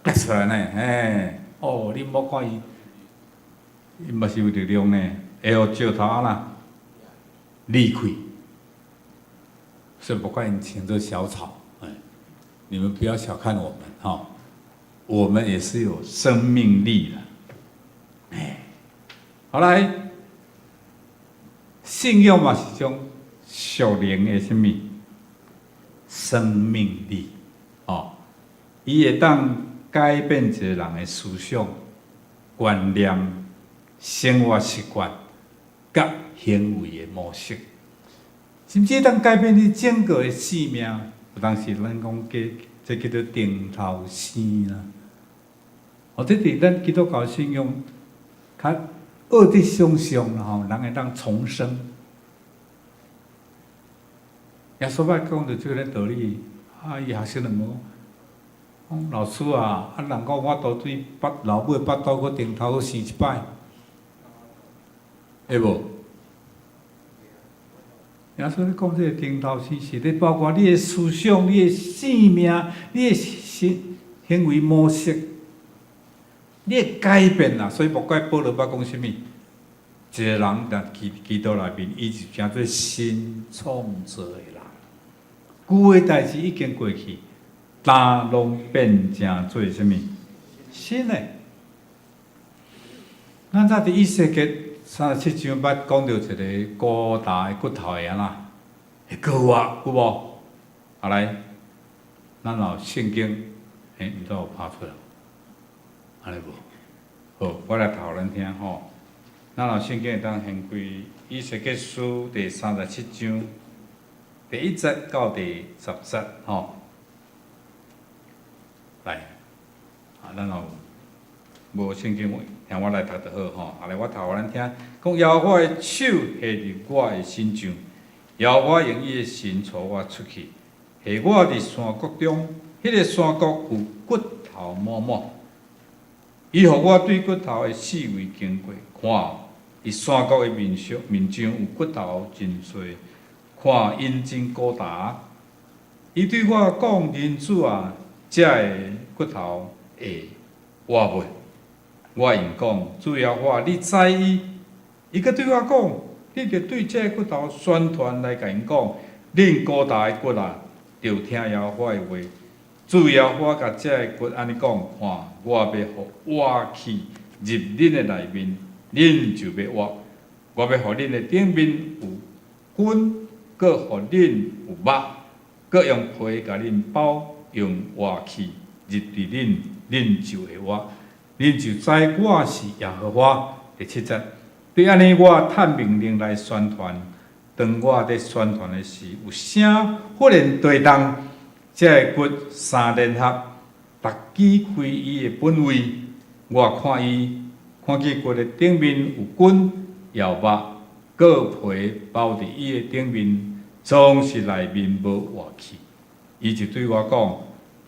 Speaker 5: 怎結出來呢？嘿，哦，你莫看伊，伊嘛是有力量呢，會予石頭按怎裂開。所以莫看𪜶稱做小草，哎，你們不要小看我們吼，我們也是有生命力的。哎，好來，信仰嘛是種屬靈的啥物生命力，哦，伊會當改變一個人的思想、觀念、生活習慣、佮行為的模式，甚至會當改變你整個的生命。有當時咱講叫這叫做重頭生啦。哦，這佇咱基督教信仰較學得想像啦吼，人會當重生。耶穌捌講著這個道理，啊，伊學生就問講，講老師啊，啊人講我都對腹老母的腹肚閣重頭閣生一擺，會無？耶穌咧講這個重頭生是咧包括你的思想、你的生命、你的行為模式，你會改變啦。所以莫怪保羅捌講啥物，一個人佇基督內面，伊就成做新創造的人，舊的代誌已經過去，呾攏變成做啥物新的。咱早佇以西結37章捌講著一個孤焦的骨頭會按怎會閣活，有無？啊來，咱有聖經，欸，毋知有拍出來無？按呢無？好，我來讀予恁聽吼。咱有聖經會當掀開以西結書第三十七章第一節到第十節吼。來，啊，咱有無聖經，聽我來讀就好吼。啊來，我讀予恁聽，講耶和華的手下佇我的身上，耶和華用伊的神帶我出去，下我佇山谷中，彼個山谷有骨頭滿滿。伊予我對骨頭的四圍經過，看，佇山谷的面上面上有骨頭真濟，看𪜶真孤焦。伊對我講：人子啊，這个骨頭會活無？我應講：主耶和華，你知伊。伊閣對我講：你著對這个骨頭宣傳來共𪜶講，恁孤焦的骨啊，著聽耶和華的話。主耶和華共這个骨按呢講：看，我欲予活氣入恁的內面，恁就欲活。我欲予恁的頂面有筋，閣予恁有肉，閣用皮共恁包，用活氣入佇恁，恁就會活。恁就知我是耶和華。第七節，對按呢，我趁命令來宣傳。當我佇宣傳的時，有聲忽然地動，這个骨三聯合，逐支歸伊的本位。我看伊，看見骨的頂面有筋，也有肉，閣皮包佇伊的頂面，總是內面無活氣。伊就對我講：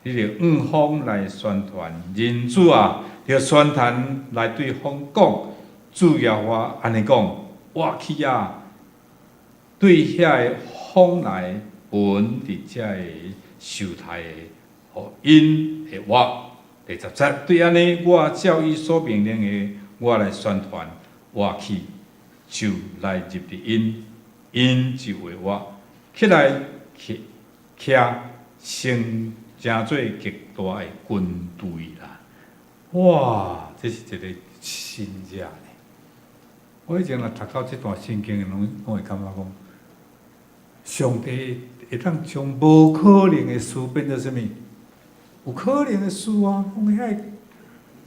Speaker 5: 你著向風來宣傳，人子啊，著宣傳來對風講，主耶和華按呢講：活氣啊，對遐个風來噴佇這个受刣的，予𪜶會活。第十節，對按呢，我照伊所命令的，我來宣傳，活氣就來入佇𪜶，𪜶就會活，起來去徛成成做極大的軍隊啦！哇，這是一個神跡呢！我以前若讀到這段聖經，攏會感覺講，上帝會當將無可能的事變做啥物？有可能的事啊！講遐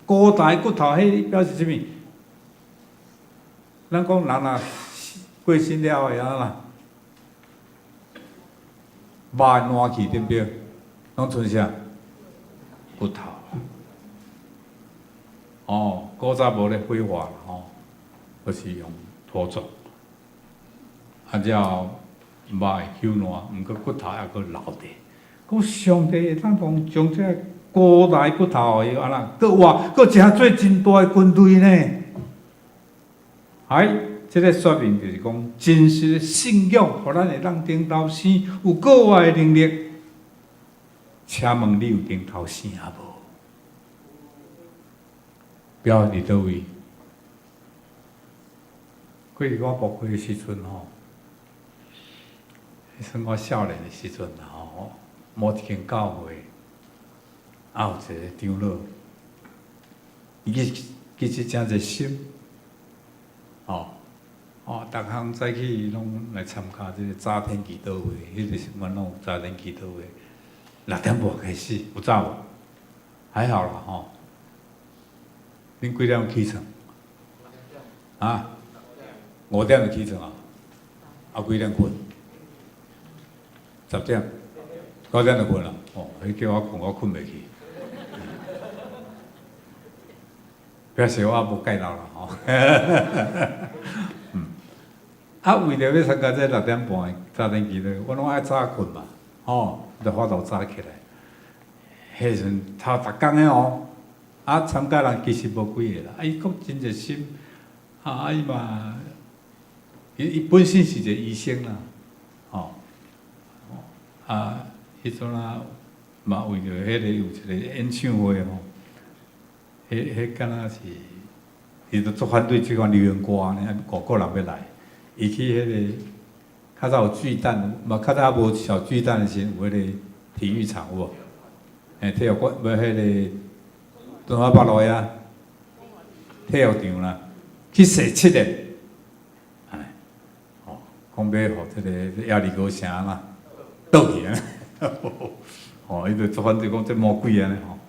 Speaker 5: 孤焦骨頭，彼表示啥物？咱講人若過身了會按怎啦？肉會爛去，對毋對？攏賰啥？骨頭。哦，古早無咧火化吼，都是用土葬。啊，了後肉會朽爛，毋過骨頭猶閣留佇。講上帝會當講將這个孤焦骨頭予伊按怎閣活，閣成做真大的軍隊呢？哎，這個說明就是講真實的信仰，予咱會當重頭生，有閣活的能力。請問你有頂頭生無？表佇佗位？過去我牧會的時陣吼，彼算我少年的時陣吼，某一間教會，啊有一個長老，伊其實誠熱心，吼，哦，逐項早起攏來參加這個早天祈禱會，彼個時陣攏有早天祈禱會，6點半開始，有早無？還好啦吼。恁幾點起床？啊？5點就起床啊？啊幾點睏？10點？9點就睏啦？哦，彼叫我睏，我睏袂去。表示我無蓋老啦吼。啊，為著欲參加這6點半的早點祈禱，我攏愛早睏嘛，吼，就法度早起來。彼時陣頭逐工的哦，啊，參加人其實無幾個啦，啊，伊閣真熱心，啊，伊嘛，伊本身是一個醫生啦，吼，啊，彼陣啊，嘛為著彼個有一個演唱會吼，彼敢若是，伊就足反對這款流行歌按呢，外國人欲來，伊去彼個較早有巨蛋，嘛較早無小巨蛋的時陣，有彼個體育場有無？欸，體育館無彼個敦化北路遐體育場啦，去踅七個，哎，吼，講欲予這個也利哥城啦，倒去啊，吼，伊就足反對講這魔鬼按呢吼，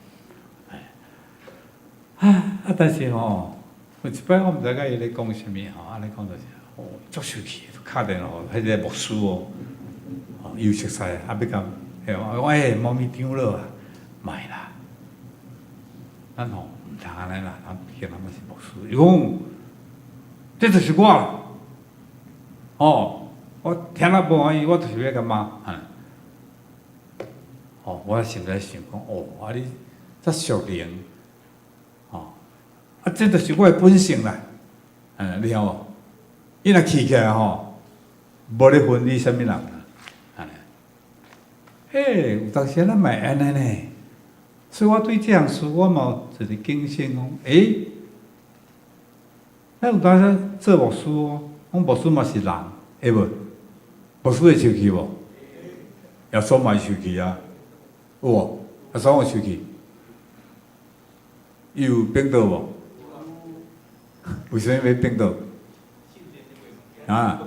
Speaker 5: 啊啊！但是吼，有一擺我毋知佮伊咧講啥物吼，按呢講就是，哦，足生氣，敲電話予彼個牧師哦，哦，伊有熟似，啊，欲共，嘿，我講欸，貓咪長老啊，莫啦，咱吼毋通按呢啦，咱畢竟咱嘛是牧師，伊講，這就是我啦，哦，我聽了無歡喜，我就是欲共罵，哦，我心內想講，哦，啊你遮屬靈，哦，啊這就是我的本性啦，嗯，你曉無？伊若氣起來吼，無咧分你啥物人啦，按呢，嘿，有當時咱嘛會按呢呢，所以我對這項事我嘛有一個警醒講，欸，咱有當時做牧師哦，講牧師嘛是人，會無？牧師會生氣無？耶穌嘛會生氣啊，有無？耶穌有生氣？伊有反桌無？為啥物欲反桌？啊？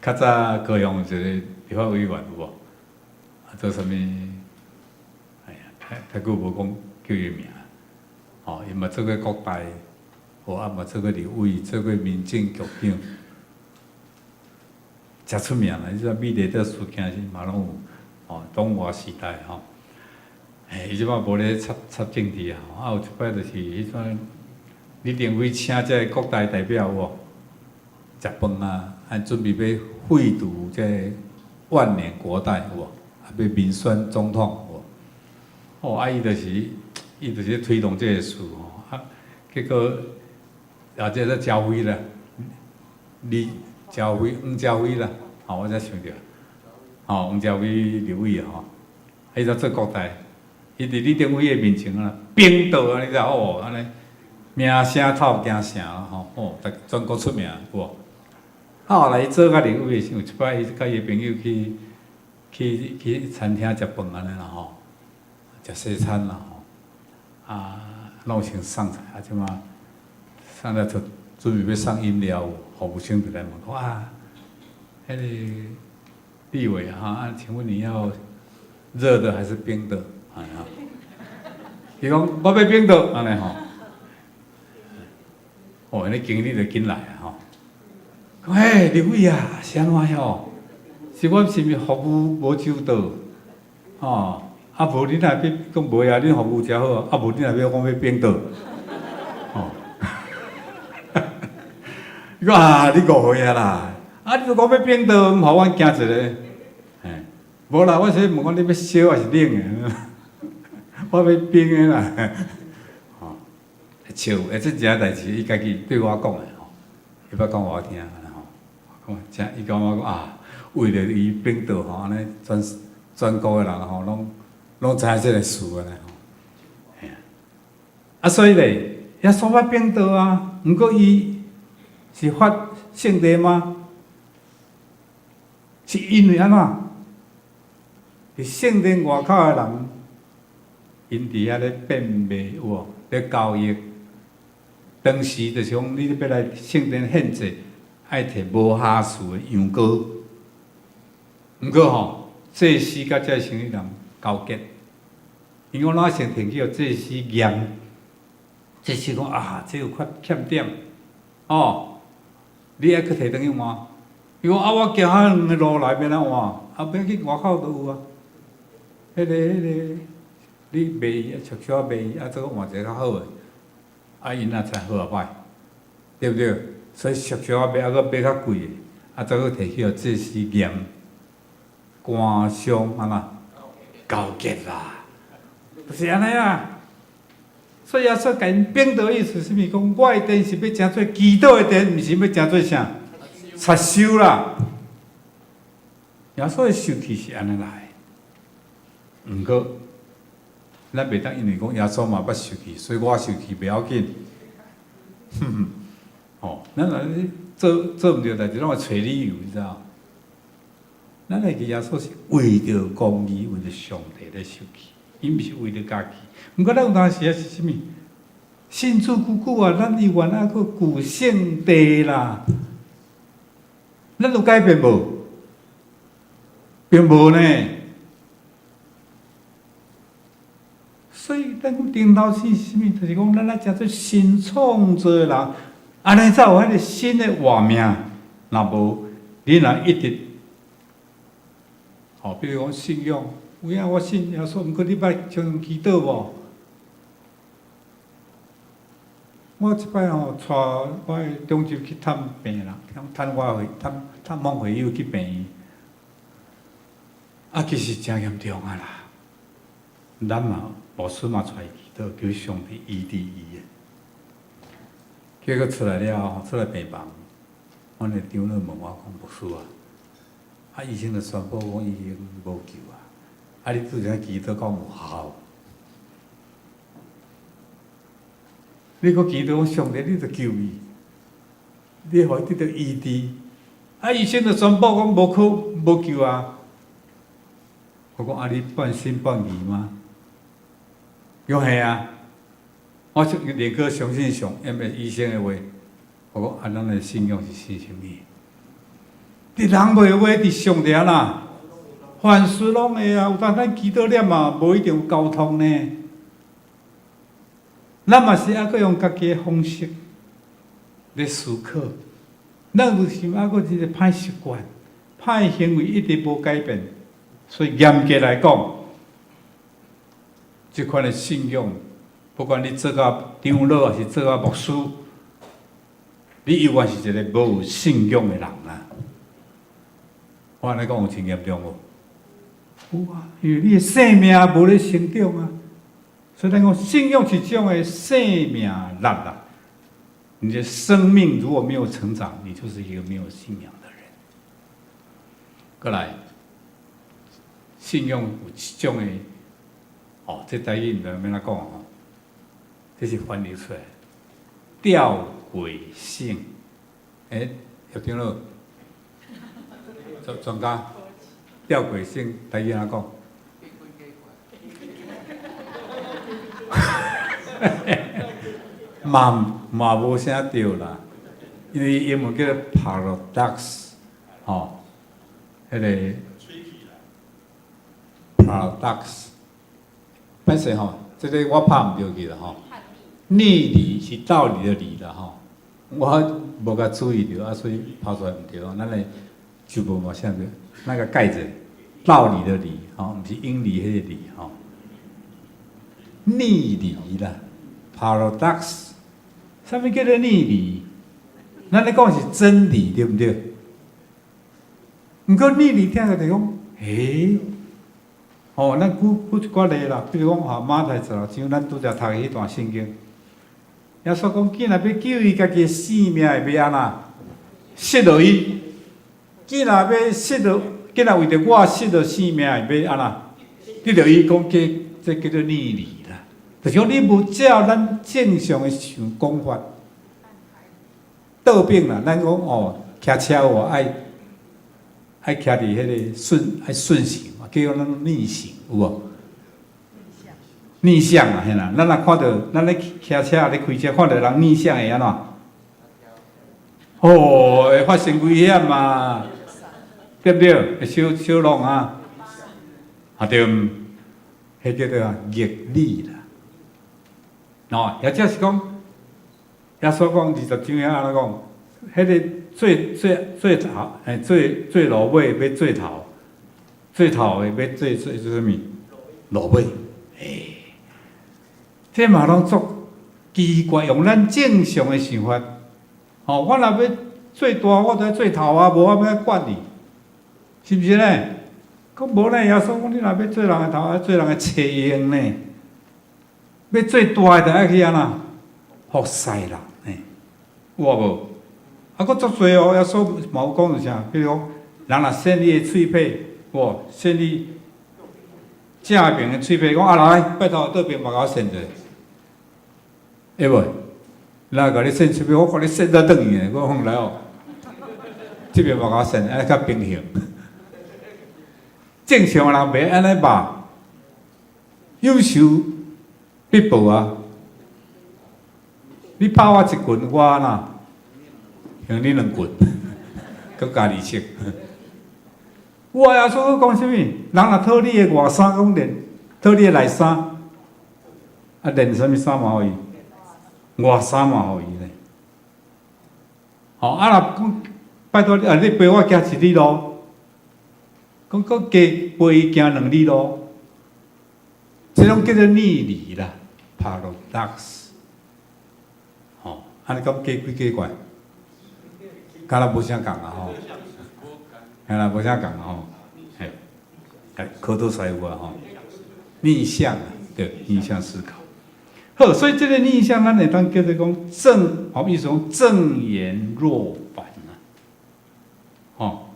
Speaker 5: 較早高雄有一個立法委員有無？啊，做啥物？哎呀，太久無講叫伊名。吼，伊嘛做過國大，哦，啊嘛做過立委，做過民政局長，誠出名啦！你知美麗島事件時嘛攏有，吼，黨外時代吼。嘿，伊這擺無咧插插政治啊！啊，有一擺就是彼陣，李登輝請這個國大代表有無？食飯啊，啊準備欲廢除這個萬年國代有無？啊，欲民選總統有無？哦，啊，伊就是推動這個事吼，啊，結果啊，這個家輝啦，李家輝、黃家輝啦，吼，我才想著，吼，黃家輝立委吼，啊，伊就做國代，伊佇李登輝的面前啊，反桌啊，你知哦，按呢名聲透京城吼，哦，全國出名有無？啊，後來伊做甲立委的時，有一擺伊佮伊朋友去餐廳食飯按呢啦吼，食西餐啦吼，啊，攏有先送菜，啊，這馬送了就準備欲送飲料，服務生就來問講啊，彼個立委哈，啊，請問你要熱的還是冰的？哎呀，伊講我欲冰的，按呢吼，哦，彼經理就緊來啊吼，講嘿，立委啊，是按怎遐？是阮是毋是服務無周到？吼，啊無你若欲講無啊，恁服務誠好，啊無你若欲講欲冰的，吼，伊講啊，你誤會啊啦，啊你都講欲冰的，毋予阮驚一个，嘿，無啦，我是問講你欲燒還是冷的？我欲冰的啦，吼，笑，欸，這件代誌伊家己對我講的吼，伊捌講予我聽，吼，講真，伊講我講啊，為著伊反倒吼，按呢全全國的人吼，攏攏知影這个事按呢吼。嘿啊，啊所以咧，耶穌捌反道啊，毋過伊是發聖地嗎？是因為按怎？佇聖殿外口的人，𪜶佇遐咧變賣有無？咧交易。當時就是講，你欲來聖殿獻祭，愛提無瑕疵的羊羔。毋過吼，祭司佮這生意人勾結，𪜶講咱先提去予祭司驗，祭司講啊，這有較欠點，哦，你愛去提轉去換。伊講啊，我行遐遠的路來，欲按怎換？啊，欲去外口都有啊。彼个，你賣伊，俗小賣伊，啊，再閣換一个較好的。啊，𪜶若知好啊歹，對毋對？所以俗小仔賣，啊，閣買較貴的，啊，再閣提去予祭司驗，官商按怎勾結啦，就是按呢啊。所以耶穌共𪜶反倒意思是啥物？講我的殿是欲成做祈禱的殿，毋是欲成做啥？賊收啦。耶穌的受氣是按呢來，毋過咱袂當因為講耶穌嘛捌受氣，所以我受氣袂要緊。哼哼，吼，咱若做做毋對代誌，攏會揣理由，你知無？咱會記耶穌是為著公義，為著上帝咧受氣，伊毋是為著家己。毋過咱有當時啊是啥物？信主久久啊，咱猶原猶閣舊聖地啦。咱有改變無？並無呢。所以咱講頂頭是啥物？就是講咱愛成做新創造的人，按呢才有彼个新的活命。若無，你若一直，吼，比如講信仰，有影我信耶穌，毋過你捌常常祈禱無？我這擺吼帶我的長執去探病人，探我會探探訪會友去病院，啊，其實誠嚴重啊啦。咱嘛牧師嘛帶伊祈禱，求上帝醫治伊的。結果出來了後，出來病房，阮的長老問我講：牧師啊，啊醫生就宣布講伊已經無救啊，啊你拄才祈禱敢有效？你閣祈禱講上帝，你著救伊，你予伊得著醫治。啊，醫生就宣布講無可無救啊！我講啊，你半信半疑嗎？伊講係啊，我寧可相信上，因為醫生的話。我講啊，咱的信仰是信啥物？佇人袂話，佇上帝啦，凡事攏會啊。有當咱祈禱了嘛，無一定有溝通呢。咱嘛是猶閣用家己的方式咧思考，咱有時猶閣一個歹習慣、歹行為一直無改變，所以嚴格來講，這款的信仰，不管你做到長老抑是做到牧師，你猶原是一個無信仰的人啊！我按呢講有真嚴重無？有啊，因為你的生命無咧成長啊。所以咱講信仰是這種的生命力啦。你的生命如果沒有成長，你就是一個沒有信仰的人。過來，信仰有一種的，哦，這台語毋知欲按怎講吼，這是翻譯出來，吊詭性。欸，葉長老，專專家，吊詭性台語按怎講？嘛嘛無啥對啦，因為英文叫做 paradox，吼，彼个 paradox，歹勢吼，這个我拍毋著去啦吼。逆理是道理的理啦吼，我無共注意著啊，所以拍出來毋對。咱來就無嘛啥個，那個蓋子，道理的理吼，毋是英理彼个理吼。逆理啦，paradox，啥物叫做逆理？咱咧講是真理，對毋對？毋過逆理聽著就講，欸，吼，咱舉舉一寡例啦，比如講吼，馬太十六章，咱拄才讀的彼段聖經，耶穌講，既若欲救伊家己的性命，會欲按怎？失落伊，囝若欲失著，囝若為著我失著性命，會欲按怎？得著伊講叫這叫做逆理啦，就是講你無照咱正常的想講法，倒反啦。咱講哦，騎車有無愛愛騎佇彼个順愛順行嘛，叫咱逆行有無？逆向啊，嘿啦，咱若看著咱咧騎車咧開車，看著人逆向會按怎？哦，會發生危險嘛，對毋對？會相相挵啊，啊對，彼叫做逆理啦。哦，或者是講，耶穌講20章遐按怎講？彼个做做做頭，欸，做做落尾欲做頭，做頭的欲做做做啥物？落尾，欸，這嘛攏足奇怪，用咱正常的想法，吼，我若欲做大，我就愛做頭啊，無我欲管你，是毋是呢？講無呢，耶穌講你若欲做人的頭，愛做人的冊用呢。欲做大的，就愛去按怎服侍人呢？有無？啊，閣足濟哦，耶穌嘛有講是啥？比如講，人若扇你的喙䫌，無扇你正爿的喙䫌，講啊來，拜託倒爿嘛共我扇者，會無？人共你扇喙䫌，我共你扇倒轉去，我講來哦，這邊嘛共我扇，按呢較平衡。正常人袂按呢吧？有仇必報啊！你拍我一拳，我按怎？還你兩拳，閣加利息。我耶穌講啥物？人若討你的外衫，講連討你的內衫，啊連啥物衫嘛予伊？外衫嘛予伊咧。吼，啊若講拜託你，啊你陪我行一里路，講閣加陪伊行兩里路，這種叫做逆理啦，paradox。吼，按呢講加幾奇怪？敢若無啥仝啊吼，嘿啦，無啥仝吼，嘿，來考倒師傅啊吼，逆向啊，對，逆向思考。好，所以這个逆向，咱會當叫做講正，好意思講正言若反啊，吼，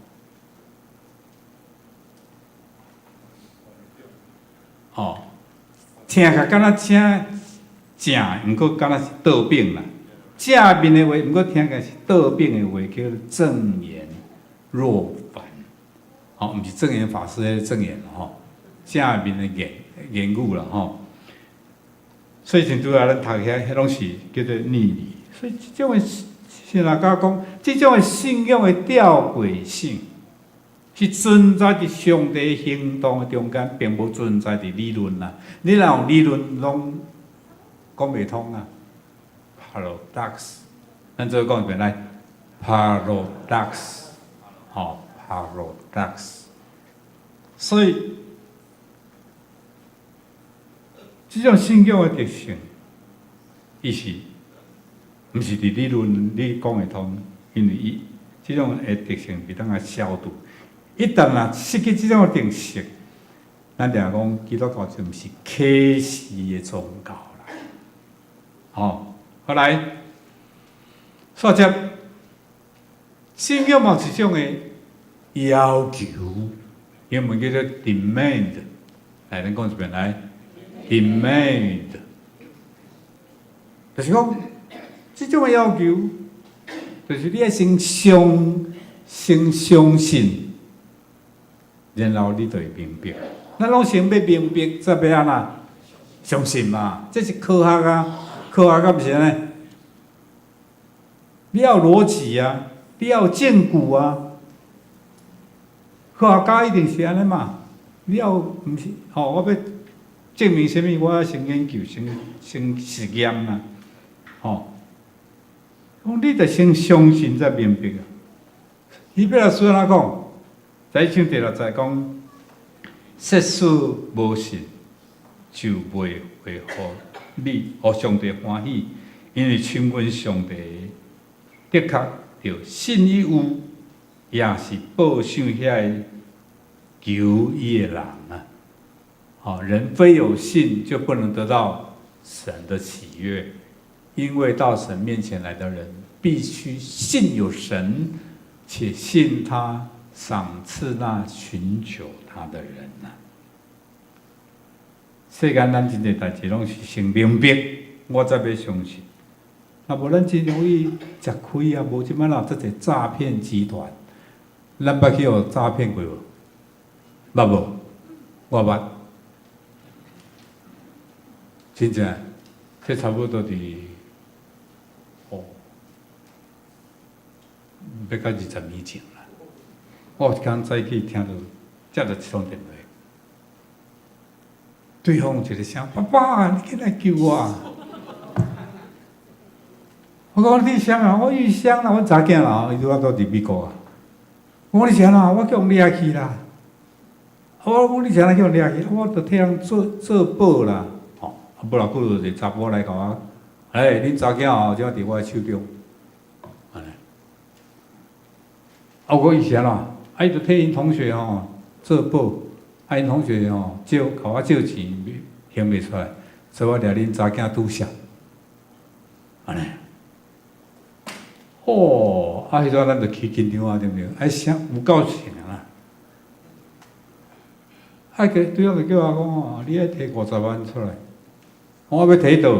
Speaker 5: 吼，聽起來敢若正正，毋過敢若是倒反啦。正面的話，毋過聽起來是倒反的話，叫做正言若反。吼，毋是證嚴法師彼个證言吼，正面的言言語啦吼。所以像拄仔咱讀遐，彼攏是叫做逆理。所以這種的先來甲講，這種的信仰的吊詭性，是存在佇上帝行動的中間，並無存在佇理論啦。你若用理論，攏講袂通啊。paradox，咱做講一遍來，paradox，吼，paradox。所以，這種信仰的特性，伊是毋是佇理論你講會通？因為伊這種的特性袂當來消除。一旦若失去這種的特色，咱定講基督教就毋是啟示的宗教啦。吼，後來，煞接信仰嘛是一種的要求，英文叫做 demand。來，咱講一遍來，demand，就是講這種的要求，就是你愛先相先相信，然後你就會明白。咱攏先欲明白，才欲按怎相信嘛？這是科學啊，科學敢毋是按呢？你要有邏輯啊，你要有證據啊。科學家一定是按呢嘛？你要毋是吼？我欲證明啥物？我愛先研究，先先實驗啊，吼。講你著先相信才明白啊。希伯來書按怎講？在一章第六節講：設使無信，就袂會予你予上帝歡喜，因為親近上帝的確著信伊有，也是報賞遐个求伊的人啊。吼，人非有信就不能得到神的喜悅，因為到神面前來的人必須信有神，且信他賞賜那尋求他的人呐。世間咱真濟代誌攏是先明白，我才欲相信。若無咱真容易食虧啊！無這擺哪有遮濟詐騙集團？咱捌去予詐騙過無？捌無？我捌。真正，這差不多佇哦，欲到20年前啦。我有一工早起聽著接著一通電話，對方有一個聲：“爸爸，你緊來救我！”我講你啥啊？我玉香啦，阮查囝啦，伊拄仔都佇美國啊。我講你啥啦？我叫予掠去啦。我講你啥啦？叫予掠去？我著替人做做保啦。吼，啊，無偌久就一個查埔來共我，欸，恁查囝吼，這佇我的手中。按呢。啊，我講伊是按怎？啊，伊著替𪜶同學吼做保，啊，𪜶同學吼借共我借錢還袂出來，所以我掠恁查囝拄數。按呢。哦，啊，彼陣咱就起緊張啊，對毋對？啊，聲有夠錢啦。啊，個對方就叫我講吼，你愛提50萬出來，我欲提佗？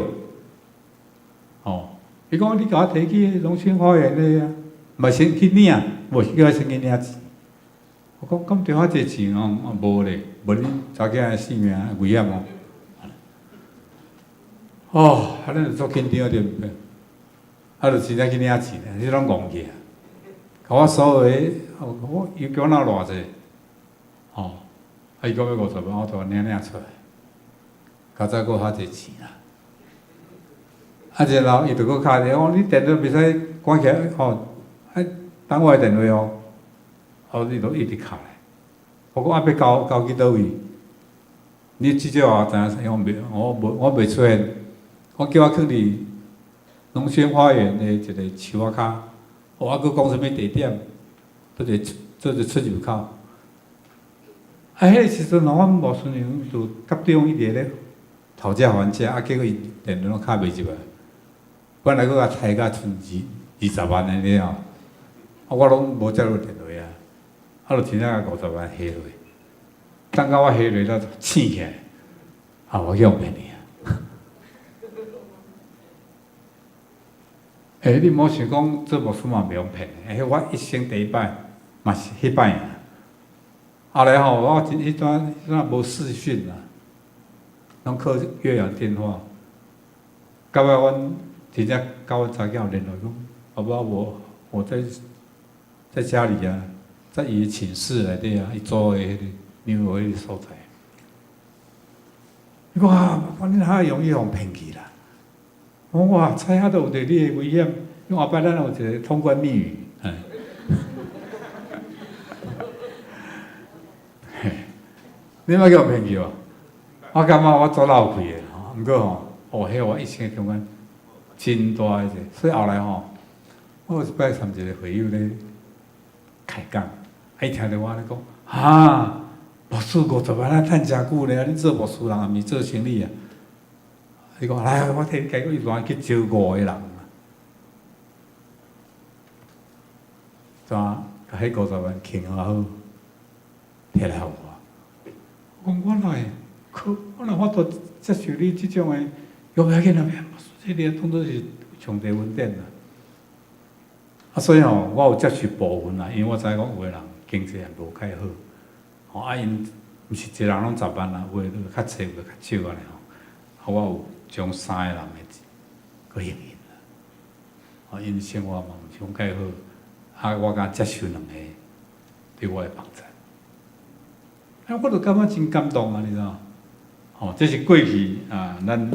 Speaker 5: 吼，伊講你共我提去農村花園咧啊，嘛先去領，無是叫我先去領錢。我講敢著遐濟錢哦，啊無咧，無恁查囝的性命危險哦。哦，啊，咱就足緊張對毋對？啊，就真正去領錢，彼攏戇去啊！共我所有的，我伊叫我拿偌濟，吼，啊，伊講欲50萬，我就領領出來，較早閣較濟錢啦。啊，然後伊就閣敲電話，講你電話袂使關起來，吼，啊，等我的電話哦。哦，伊就一直敲來。我講啊，欲交交去佗位？你至少也知影，伊講袂，我無，我袂出現。我叫我囥佇農村花園的一個樹仔跤，哦，啊，閣講啥物地點，佗一個做一個出入口。啊，彼個時陣吼，阮無孫娘就佮對方一直咧討價還價，啊，結果伊電話攏敲袂入來，本來閣共抬價賰20萬按呢吼，啊，我攏無接到電話啊，啊，就真正共50萬還落，等到我還落了醒起來，啊，我去予騙去啊！欸，你莫想講做牧師嘛袂予騙的，欸，我一生第一擺嘛是彼擺啊。後來吼，我真彼陣彼陣無視訊啦，攏靠越洋電話。到尾阮真正佮阮查囝有聯絡，講爸爸我在家裡啊，在伊的寢室內底啊，伊租的彼个紐約彼個所在。伊講啊，爸爸你哪會容易予騙去啦？我講哇，猜遐都有著你的危險，因為後擺咱有一個通關密語，嘿，你捌去予騙去無？我感覺我足落氣的吼，毋過吼，哦，彼我一生中間真大的一個，所以後來吼，我有一擺參一個會友咧開講，啊，伊聽著我咧講，哈，牧師50萬啊，趁誠久咧，恁做牧師人抑毋是做生理啊？伊講來，我替你解決，伊亂去招五個人，怎共彼50萬傾好，摕來予我。我講我哪會，可我哪有法度接受你這種的？伊講無要緊啦，這個當做是上帝恩典啦。啊，所以吼，我有接受部分啦，因為我知影講有的人經濟也無介好，吼啊，𪜶毋是一個人攏10萬啦，有的較濟，有的較少按呢吼。啊，我有將三個人的錢閣還𪜶啦，啊，𪜶生活嘛毋是講介好，啊，我敢接受兩個對我的幫助，啊，我就感覺真感動啊，你知影？吼，這是過去啊，咱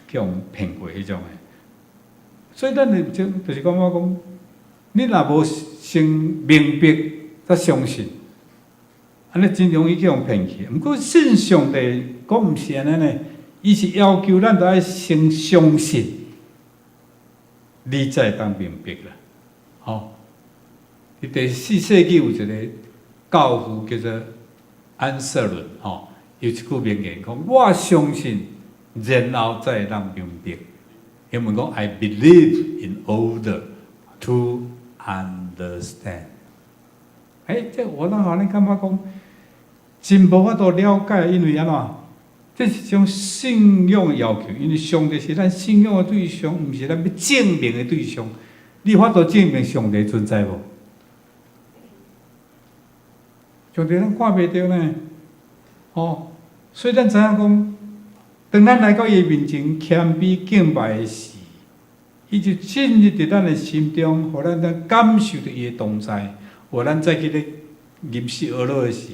Speaker 5: 去予騙過彼種的，所以咱的就是感覺講，你若無先明白才相信，按呢真容易去予騙去。毋過信上帝閣毋是按呢呢。伊是要求咱都愛先相信，你才會當明白啦。吼，佇第四世紀有一個教父叫做安瑟倫，吼，有一句名言講：我相信，然後才會當明白。英文講：I believe in order to understand。欸，這我咱予咱感覺講，真無法度了解，因為按怎？這是一種信仰的要求，因為上帝是咱信仰的對象，毋是咱欲證明的對象。你有法度證明上帝存在無？上帝咱看袂著呢，吼！所以咱知影講，當咱來到伊面前謙卑敬拜的時，伊就進入佇咱的心中，予咱當感受著伊的同在。予咱再去咧吟詩學樂的時，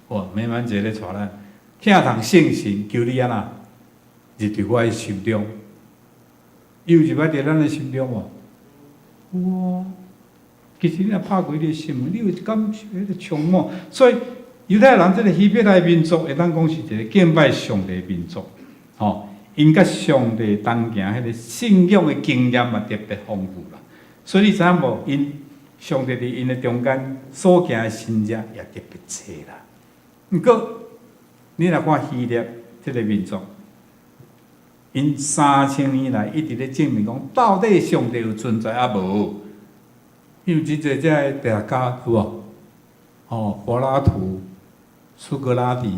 Speaker 5: 哇！慢慢一個咧帶咱，疼痛聖神，求你按怎入佇我的心中，伊有入來佇咱的心中無？有啊。其實你若拍開你的心門，你有感受彼個充滿。所以猶太人這个希伯來民族，會當講是一個敬拜上帝的民族，吼，𪜶佮上帝同行彼个信仰的經驗嘛特別豐富啦。所以你知影無？𪜶上帝佇𪜶的中間所行的神跡也特別濟啦。毋過，你若看希臘這个民族，𪜶3000年來一直咧證明講，到底上帝有存在抑無？因為真濟這个哲學家有無？哦，柏拉圖、蘇格拉底，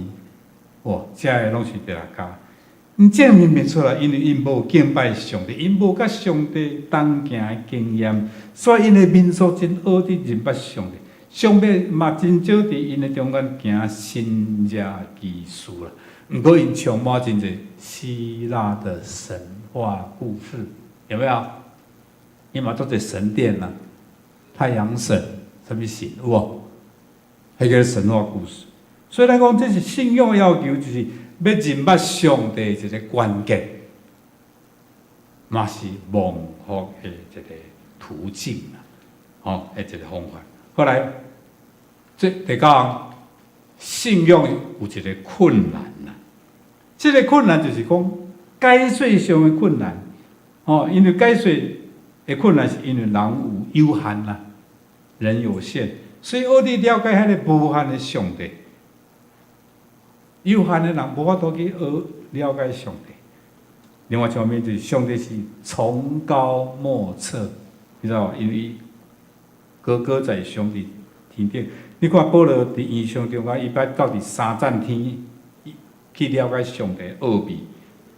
Speaker 5: 哇，這个攏是哲學家。𪜶證明袂出來，因為𪜶無敬拜上帝，𪜶無佮上帝同行的經驗，所以𪜶的民族真少佇認捌上帝。上帝嘛真少佇𪜶的中間行神蹟奇事啦。毋過𪜶充滿真濟希臘的神話故事，有沒有？伊嘛足濟神殿啦，太陽神，啥物神有無？彼個神話故事。所以咱講這是信仰要求，就是欲認捌上帝一個關鍵，嘛是蒙福的一個途徑啦，吼，的一個方法。後來，這第九項，信仰有一個困難啦。這個困難就是講解說上的困難，吼，因為解說的困難是因為人有有限啦，人有限，所以學你了解彼个無限的上帝。有限的人無法度去學了解上帝。另外一方面就是上帝是崇高莫測，你知道無？因為伊高高在上佇天頂。你看保羅佇異象中間，伊捌到佇三層天去了解上帝奧秘。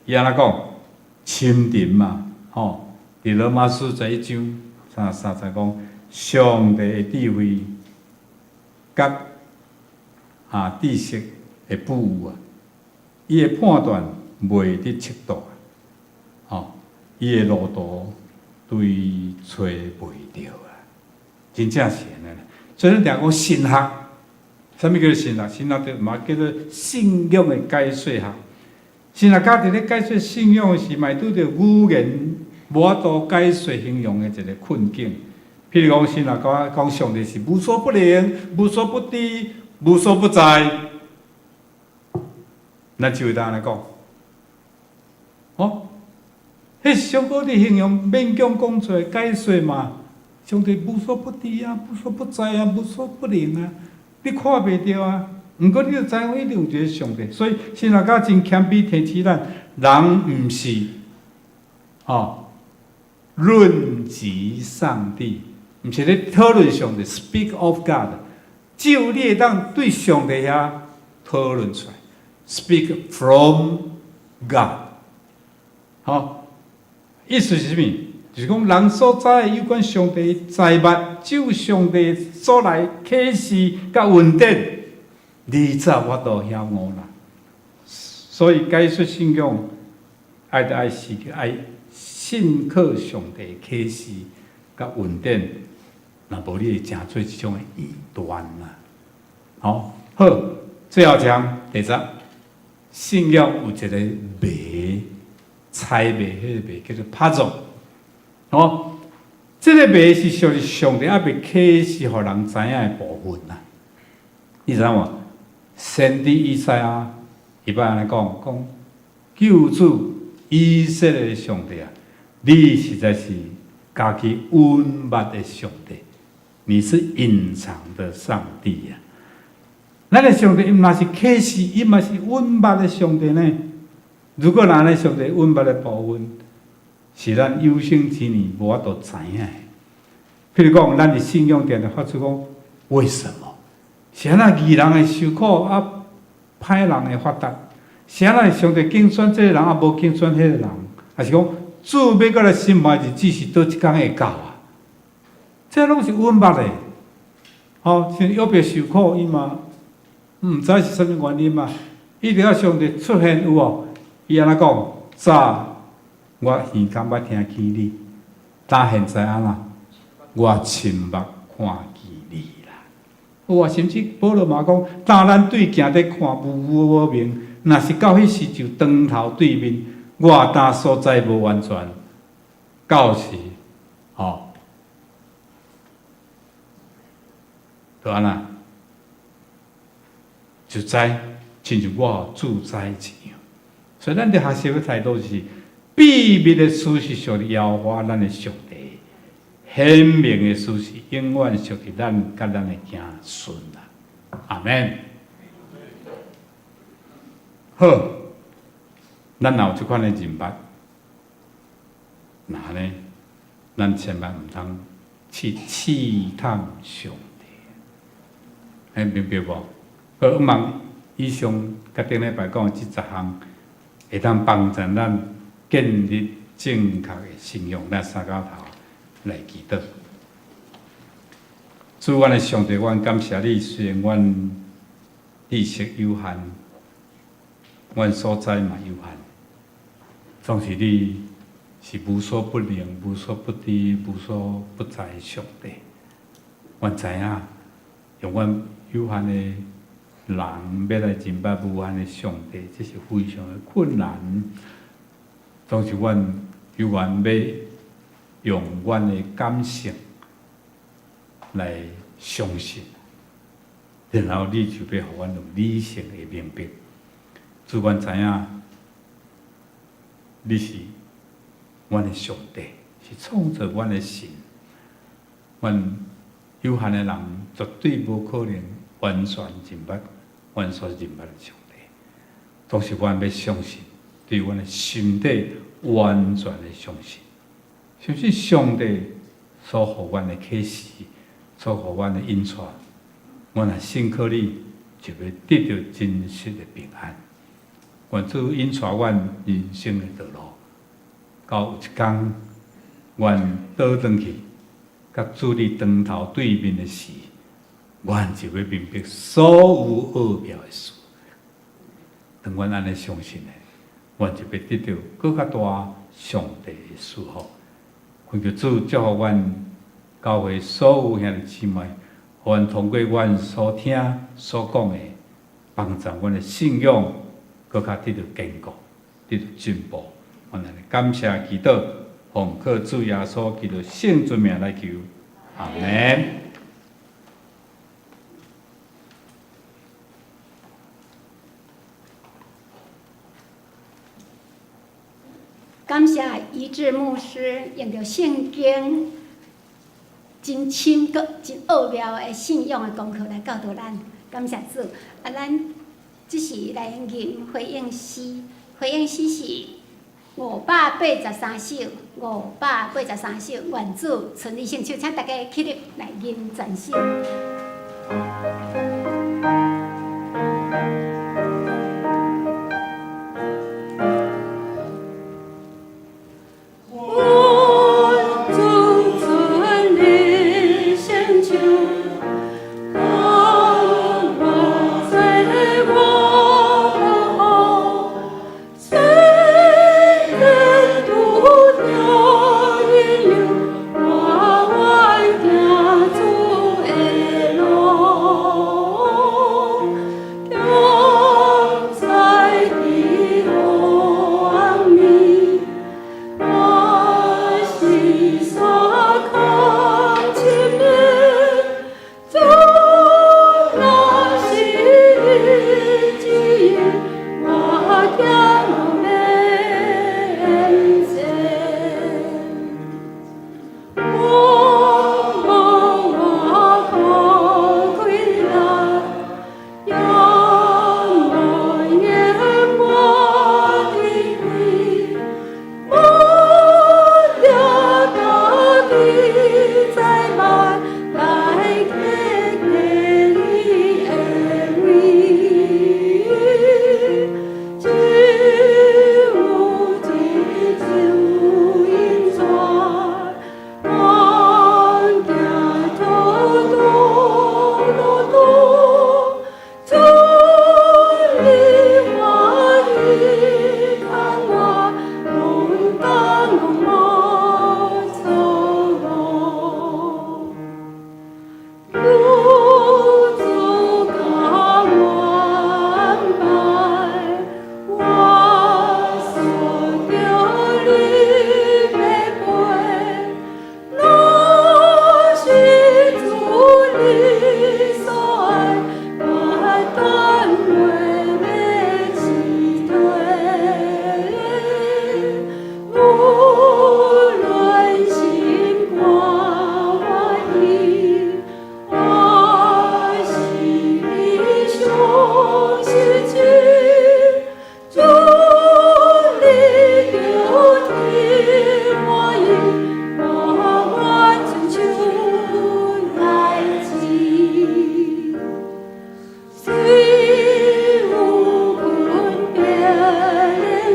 Speaker 5: 伊按怎講？深沉嘛，吼！佇羅馬書11章33節講，上帝的智慧佮知識的富有啊，伊的判斷袂得測度啊，吼！伊的路途追揣袂著啊，真正是按呢。所以咱定講神學，啥物叫做神學？神學就嘛叫做信仰的解說學。神學家佇咧解說信仰的時，嘛會拄著語言無法度解說形容的一個困境。譬如講，神學家講上帝是無所不能、無所不知、無所不在，咱就會當按呢講，哦，彼是上好的形容，勉強講出來解說嘛。上帝無所不知啊，無所不在啊，無所不能啊，你看袂著啊。毋過你著知影一定有一個上帝，所以神學家真謙卑提醒咱，人毋是吼論及上帝，毋是咧討論上帝，speak of God，只有你會當對上帝遐討論出來，speak from God，吼，意思是啥物？就是講人所知的有關上帝財物，只有上帝所來啟示佮恩典，你才有法度曉悟啦。所以解說信仰，愛著愛是愛信靠上帝啟示佮恩典，若無你會成做一種的異端啦。好，好，最後一項第十，信仰有一個謎，猜謎彼個謎叫做 puzzle。哦，這個謎是屬於上帝猶未啟示予人知影的部分啦。你知影無？先知以賽亞伊捌按呢講，講救主以色列的上帝啊，你實在是家己隱密的上帝，你是隱藏的上帝啊！咱的上帝伊嘛是啟示，伊嘛是隱密的上帝呢。如果咱的上帝隱密的部分，是咱有生之年無法度知影的。譬如講，咱佇信仰定定發出講，為什麼？是按怎義人會受苦啊，歹人會發達？是按怎上帝揀選這个人啊，無揀選彼個人？抑是講主欲閣來審判日子是佗一工會到啊？這攏是阮捌的，吼，像約伯受苦，伊嘛毋知是啥物原因嘛，一直到上帝出現有無？伊按怎講？早我耳孔捌聽見你，但現在按怎？我親目看見你啦。有啊，甚至保羅嘛講，當咱對鏡咧看無無明，若是到彼時就當頭對面，我當所在無完全，到時吼，就按怎？就知親像我予主知一樣。所以咱佇學習的態度是，秘密的事是屬於耶和華咱的上帝，顯明的事是永遠屬於咱佮咱的子孫啦。阿們。好，咱若有這款的認捌，那呢，咱千萬毋通去試探上帝，會明白無？好，我望以上佮頂禮拜講的這十項，會當幫助咱建立正確的信仰。咱三高頭來祈禱。主，阮的上帝，阮感謝你。雖然阮知識有限，阮所知嘛有限，總是你是無所不能、無所不知、無所不在的上帝。阮知影，用阮有限的人欲來認捌無限的上帝，這是非常的困難。總是阮有緣欲用阮的感性來相信，然後你就欲予阮有理性的明白。主，阮知影，你是阮的上帝，是創造阮的神。阮有限的人絕對無可能完全認捌、完全認捌上帝。總是阮欲相信，對阮的心底完全的相信，相信上帝所予阮的啟示，所予阮的引帶，阮若信靠你，就欲得著真實的平安。願主引帶阮人生的道路，到有一工，阮倒轉去，佮主你當頭對面的時，阮就欲明白所有奧妙的事。當阮按呢相信的，阮就欲得著閣較大上帝的祝福。懇求主祝福阮教會所有兄弟姊妹，予阮通過阮所聽所講的，幫助阮的信仰閣較得著堅固，得著進步。阮來感謝祈禱，奉靠主耶穌基督聖尊名來求，阿們。
Speaker 1: 感謝一致牧師用著聖經真深閣真奧妙的信仰的功課來教導咱，感謝主。啊，咱這時來吟回應詩，回應詩是583首，583首，願主賜你聖手，請大家起立來吟全首。
Speaker 2: 我願行主的路。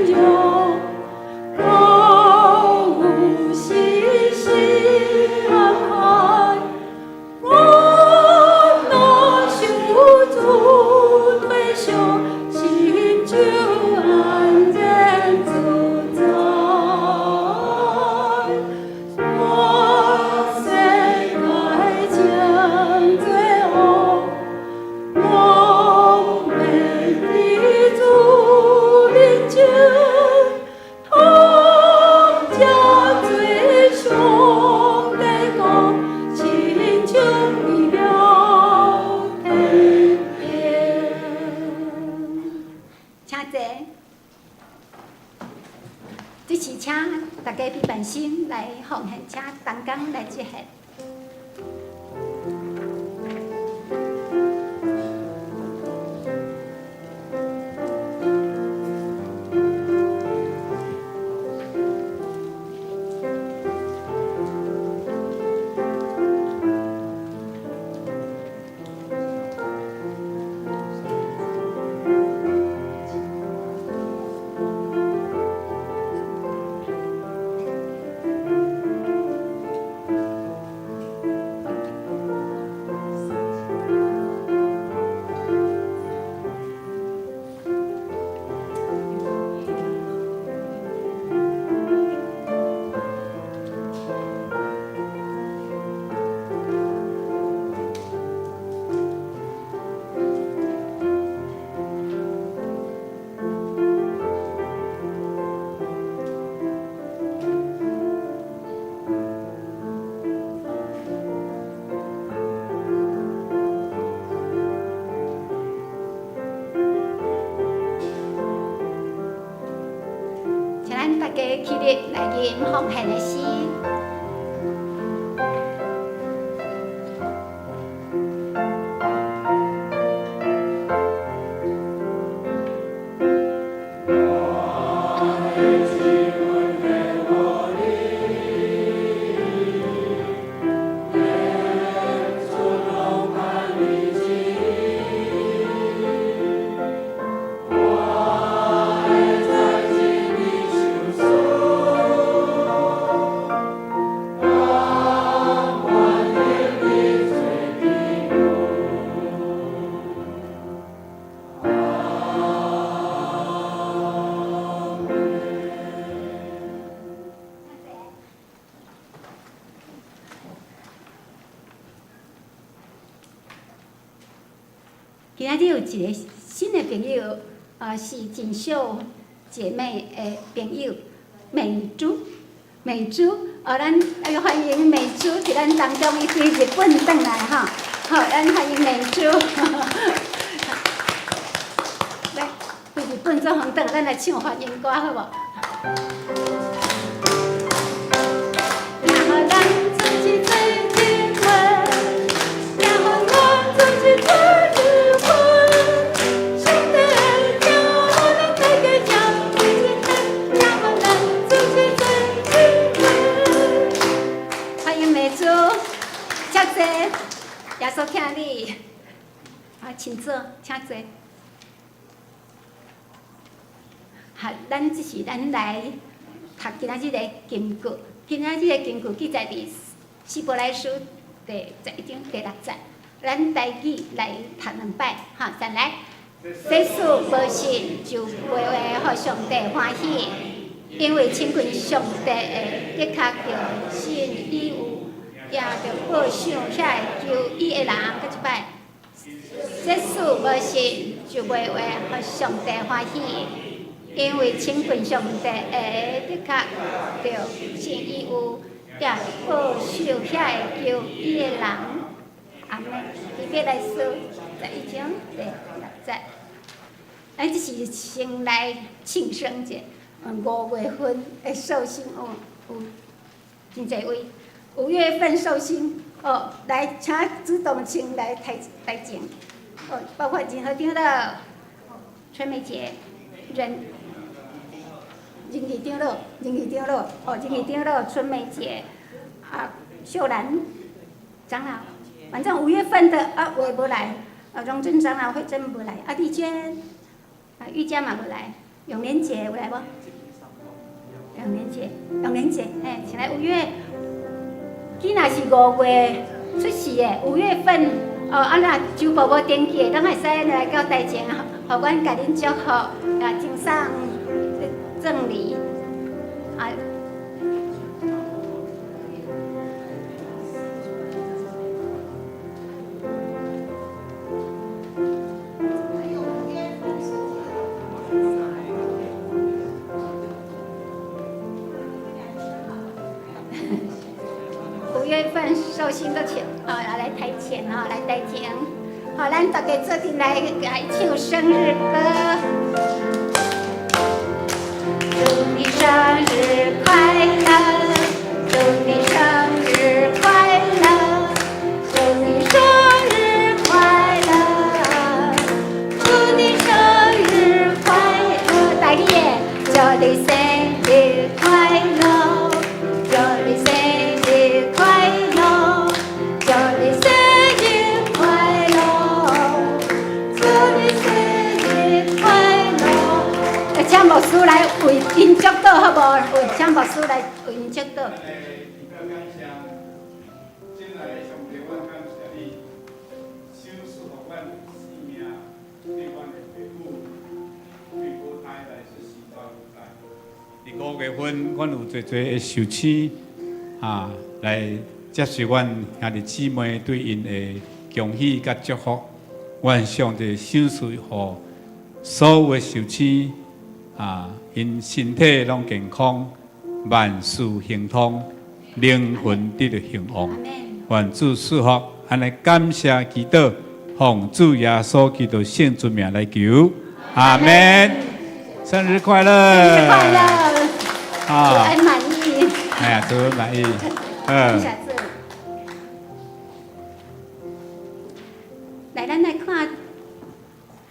Speaker 2: 榮，若有時是安排，我若受主退休，心就安然自在。我世界稱做王，我免佇主面前，通食做上帝國，親像美妙天殿。
Speaker 1: 請坐。這是請大家彼辦心來奉獻，請同工來接獻。請咱大家起立來吟奉獻的詩。今仔日有一个新的朋友，是錦秀姐妹的朋友美珠，美珠，哦，咱來歡迎美珠佇咱當中，伊對日本轉來吼，好，咱歡迎美珠。來，對日本做遠轉，咱來唱歡迎歌好無？耶和咱做一做智慧，耶和咱做一做智慧，上帝疼咱大家成為一體，耶和咱做一做智慧。歡迎美珠，請坐，耶穌疼你，啊，請坐，請坐。好，咱這是咱來讀今仔日的金句。今仔日的金句記載佇希伯來書第11章第6節。咱台語來讀兩擺，哈，再來。即使無信，就袂會予上帝歡喜，因為親近上帝的，的確著信伊有，也著報賞遐會求伊的人。閣一擺，即使無信，就袂會予上帝歡喜，因為親近上帝的，的確著信伊有，也報賞遐會求伊的人。阿們。希伯來書11章第6節。咱這是先來慶生者，5月份的壽星哦，有真濟位，5月份壽星哦，來請主動請來台台前，哦，包括仁和長老、春梅姐、仁仁義長老、仁義長老哦，仁義長老、春梅姐啊，秀蘭長老，反正5月份的啊，有的無來，啊，榮珍長老、慧珍無來，啊，麗娟啊，玉佳嘛無來，永蓮姐有來無？永蓮姐，永蓮姐，嘿，請來5月，囡仔是5月出世的，5月份，哦，啊若周報無登記的，攏會使來到台前，予阮共恁祝福，啊，贈送贈禮，啊。5月份壽星都請哦，來台前哦，來台前，好，咱大家做陣來來唱生日歌。祝你生日快樂，祝你生日快樂，祝你生日快樂，祝你生日快樂，大家祝你生日快樂，祝你生日快樂，祝你生日快樂，祝你生日快樂。請牧師來為𪜶祝禱好無？為請牧師來為𪜶祝禱。
Speaker 4: 感謝，親愛的上帝，阮感謝你，賞賜予阮生命，對阮的父母，對母胎來出世到現在。佇5月份，阮有濟濟的壽星，啊，來接受阮兄弟姊妹對𪜶的恭喜佮祝福。願上帝賞賜予所有的壽星，啊，𪜶身體攏健康，萬事亨通，靈魂得著興旺。願主賜福，按呢感謝祈禱，奉主耶穌基督聖尊名來求，阿門。生日快樂！
Speaker 1: 生日快樂！主恩滿溢。
Speaker 5: 哎呀，主恩滿溢。
Speaker 1: 感謝主。來，咱來看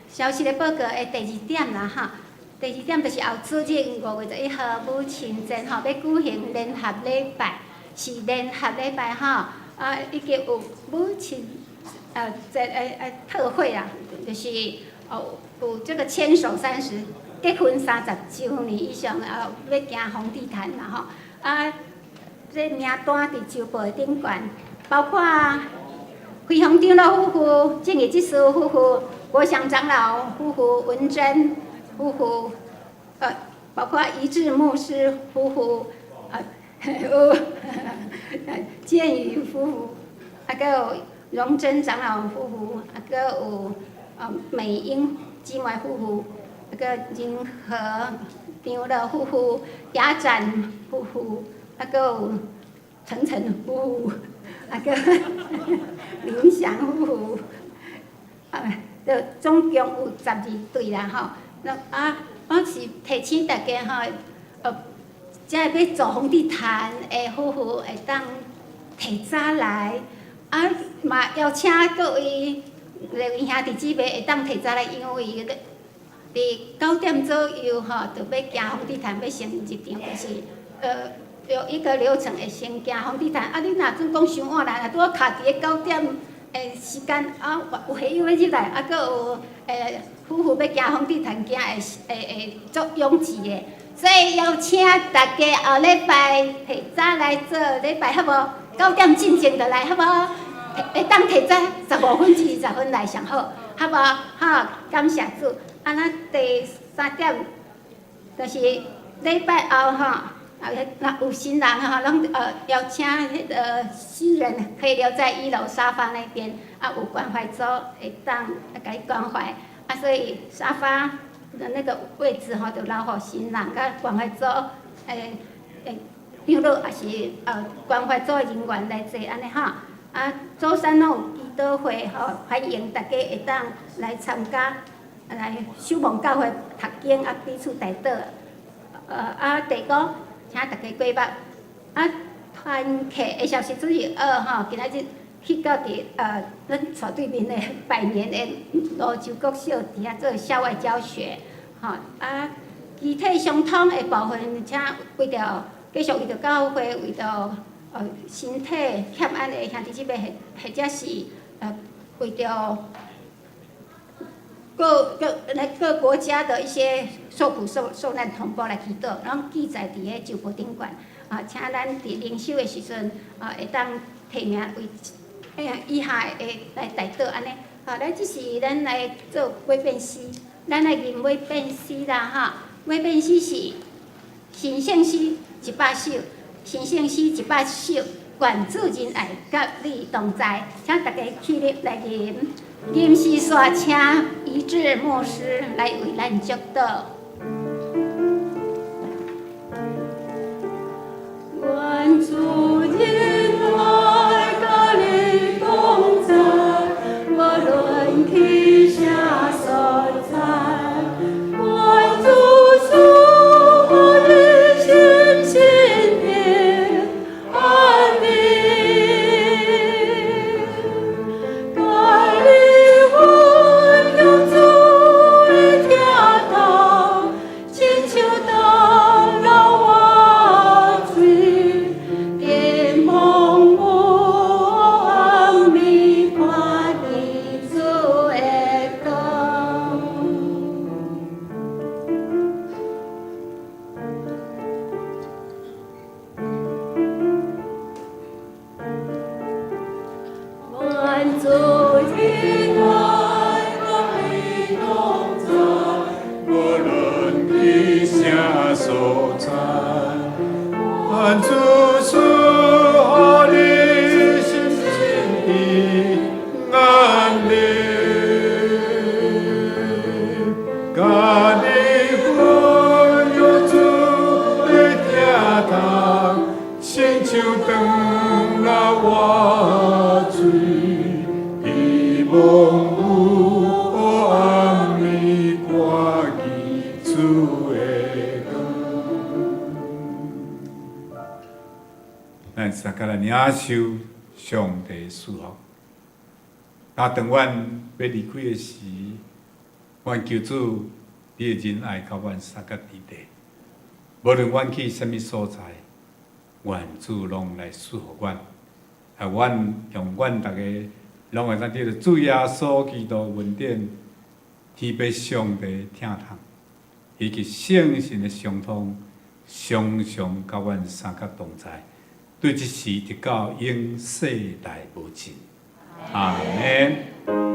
Speaker 1: 消息的報告的第二點啦，哈。第二點就是後主日5月11號母親節吼，欲舉行聯合禮拜，是聯合禮拜吼，啊，以及有母親節的特會啊，就是哦有這個牽手三十，結婚30週年以上啊，欲行紅地毯啦吼，啊，這名單佇周報的頂懸，包括輝煌長老夫婦、正義執事夫婦、國祥長老夫婦、文珍夫婦，包括一致牧師夫婦，啊，有建宇夫婦，啊，閣有榮珍長老夫婦，啊，閣有美英姊妹夫婦，啊，閣仁和長老夫婦、雅展夫婦，啊，閣有陳晨夫婦，啊，閣林祥夫婦，啊，就總共有12對啦吼。那啊，我是提醒大家吼，遮欲做紅地毯的夫婦會當提早來，啊嘛邀請各位來位兄弟姊妹會當提早來，因為佇9點左右吼，就欲行紅地毯，欲先入場，就是有一個流程會先行紅地毯。啊，你若準講傷晚來，若拄好卡佇咧九點的時間，啊，有會友欲入來，啊，閣有夫婦欲行紅地毯，驚會會足擁擠的，所以邀請大家後禮拜提早來做禮拜，好無？9點進前就來，好無？會當提早15分至20分來上好，好無？好，感謝主。啊，咱第三點就是禮拜後吼，啊，若有新人吼，攏邀請彼個新人可以留在1樓沙發那邊，啊，有關懷組會當共伊關懷。啊，所以沙發的那個位置吼，就留予新人佮關懷組長老，抑是關懷組的人員來坐按呢吼。啊，周三攏有祈禱會吼，歡迎大家會當來參加，來守望教會讀經啊，彼此代禱。啊，第五，請大家過目。啊，團契的消息主日學吼，今仔日去到佇咱斜對面的百年的蘆洲國小佇遐做校外教學，吼啊，肢體相通的部分，請為著繼續為著教會，為著身體欠安的兄弟姊妹，或者是為著各各來各國家的一些受苦受難同胞來祈禱，攏記載佇彼周報頂懸。啊，請咱佇靈修的時陣，啊，會當提名為哎呀以下的來代禱按呢。好，咱這是咱來做尾變詩，咱來吟尾變詩啦，哈。尾變詩是神聖詩100首，神聖詩一百首，願主仁愛佮你同在，請大家起立來吟。吟詩煞請一致牧師來為咱祝禱。
Speaker 2: 願主仁愛佮你同在，無論去啥所在。願主賜予你心神平安寧，佮你分享主的疼痛，親像當流活水，伫蒙霧暗暝看見主的光。願主仁愛佮你同在，
Speaker 4: 無論去啥所在，願主賜予你心神平安寧，佮你分享主的疼痛，親像長流活水，伫蒙霧暗暝看見主的光。
Speaker 5: 咱三個來領受上帝賜福。啊，當阮欲離開的時，願求主你的仁愛佮阮相佮佇咧。無論阮去啥物所在，願主攏來賜福阮。啊，阮用阮逐家攏會當得著主耶穌基督恩典、天父上帝疼痛，以及聖神的相通，常常佮阮相佮同在，對這時直到永世代無盡。阿們。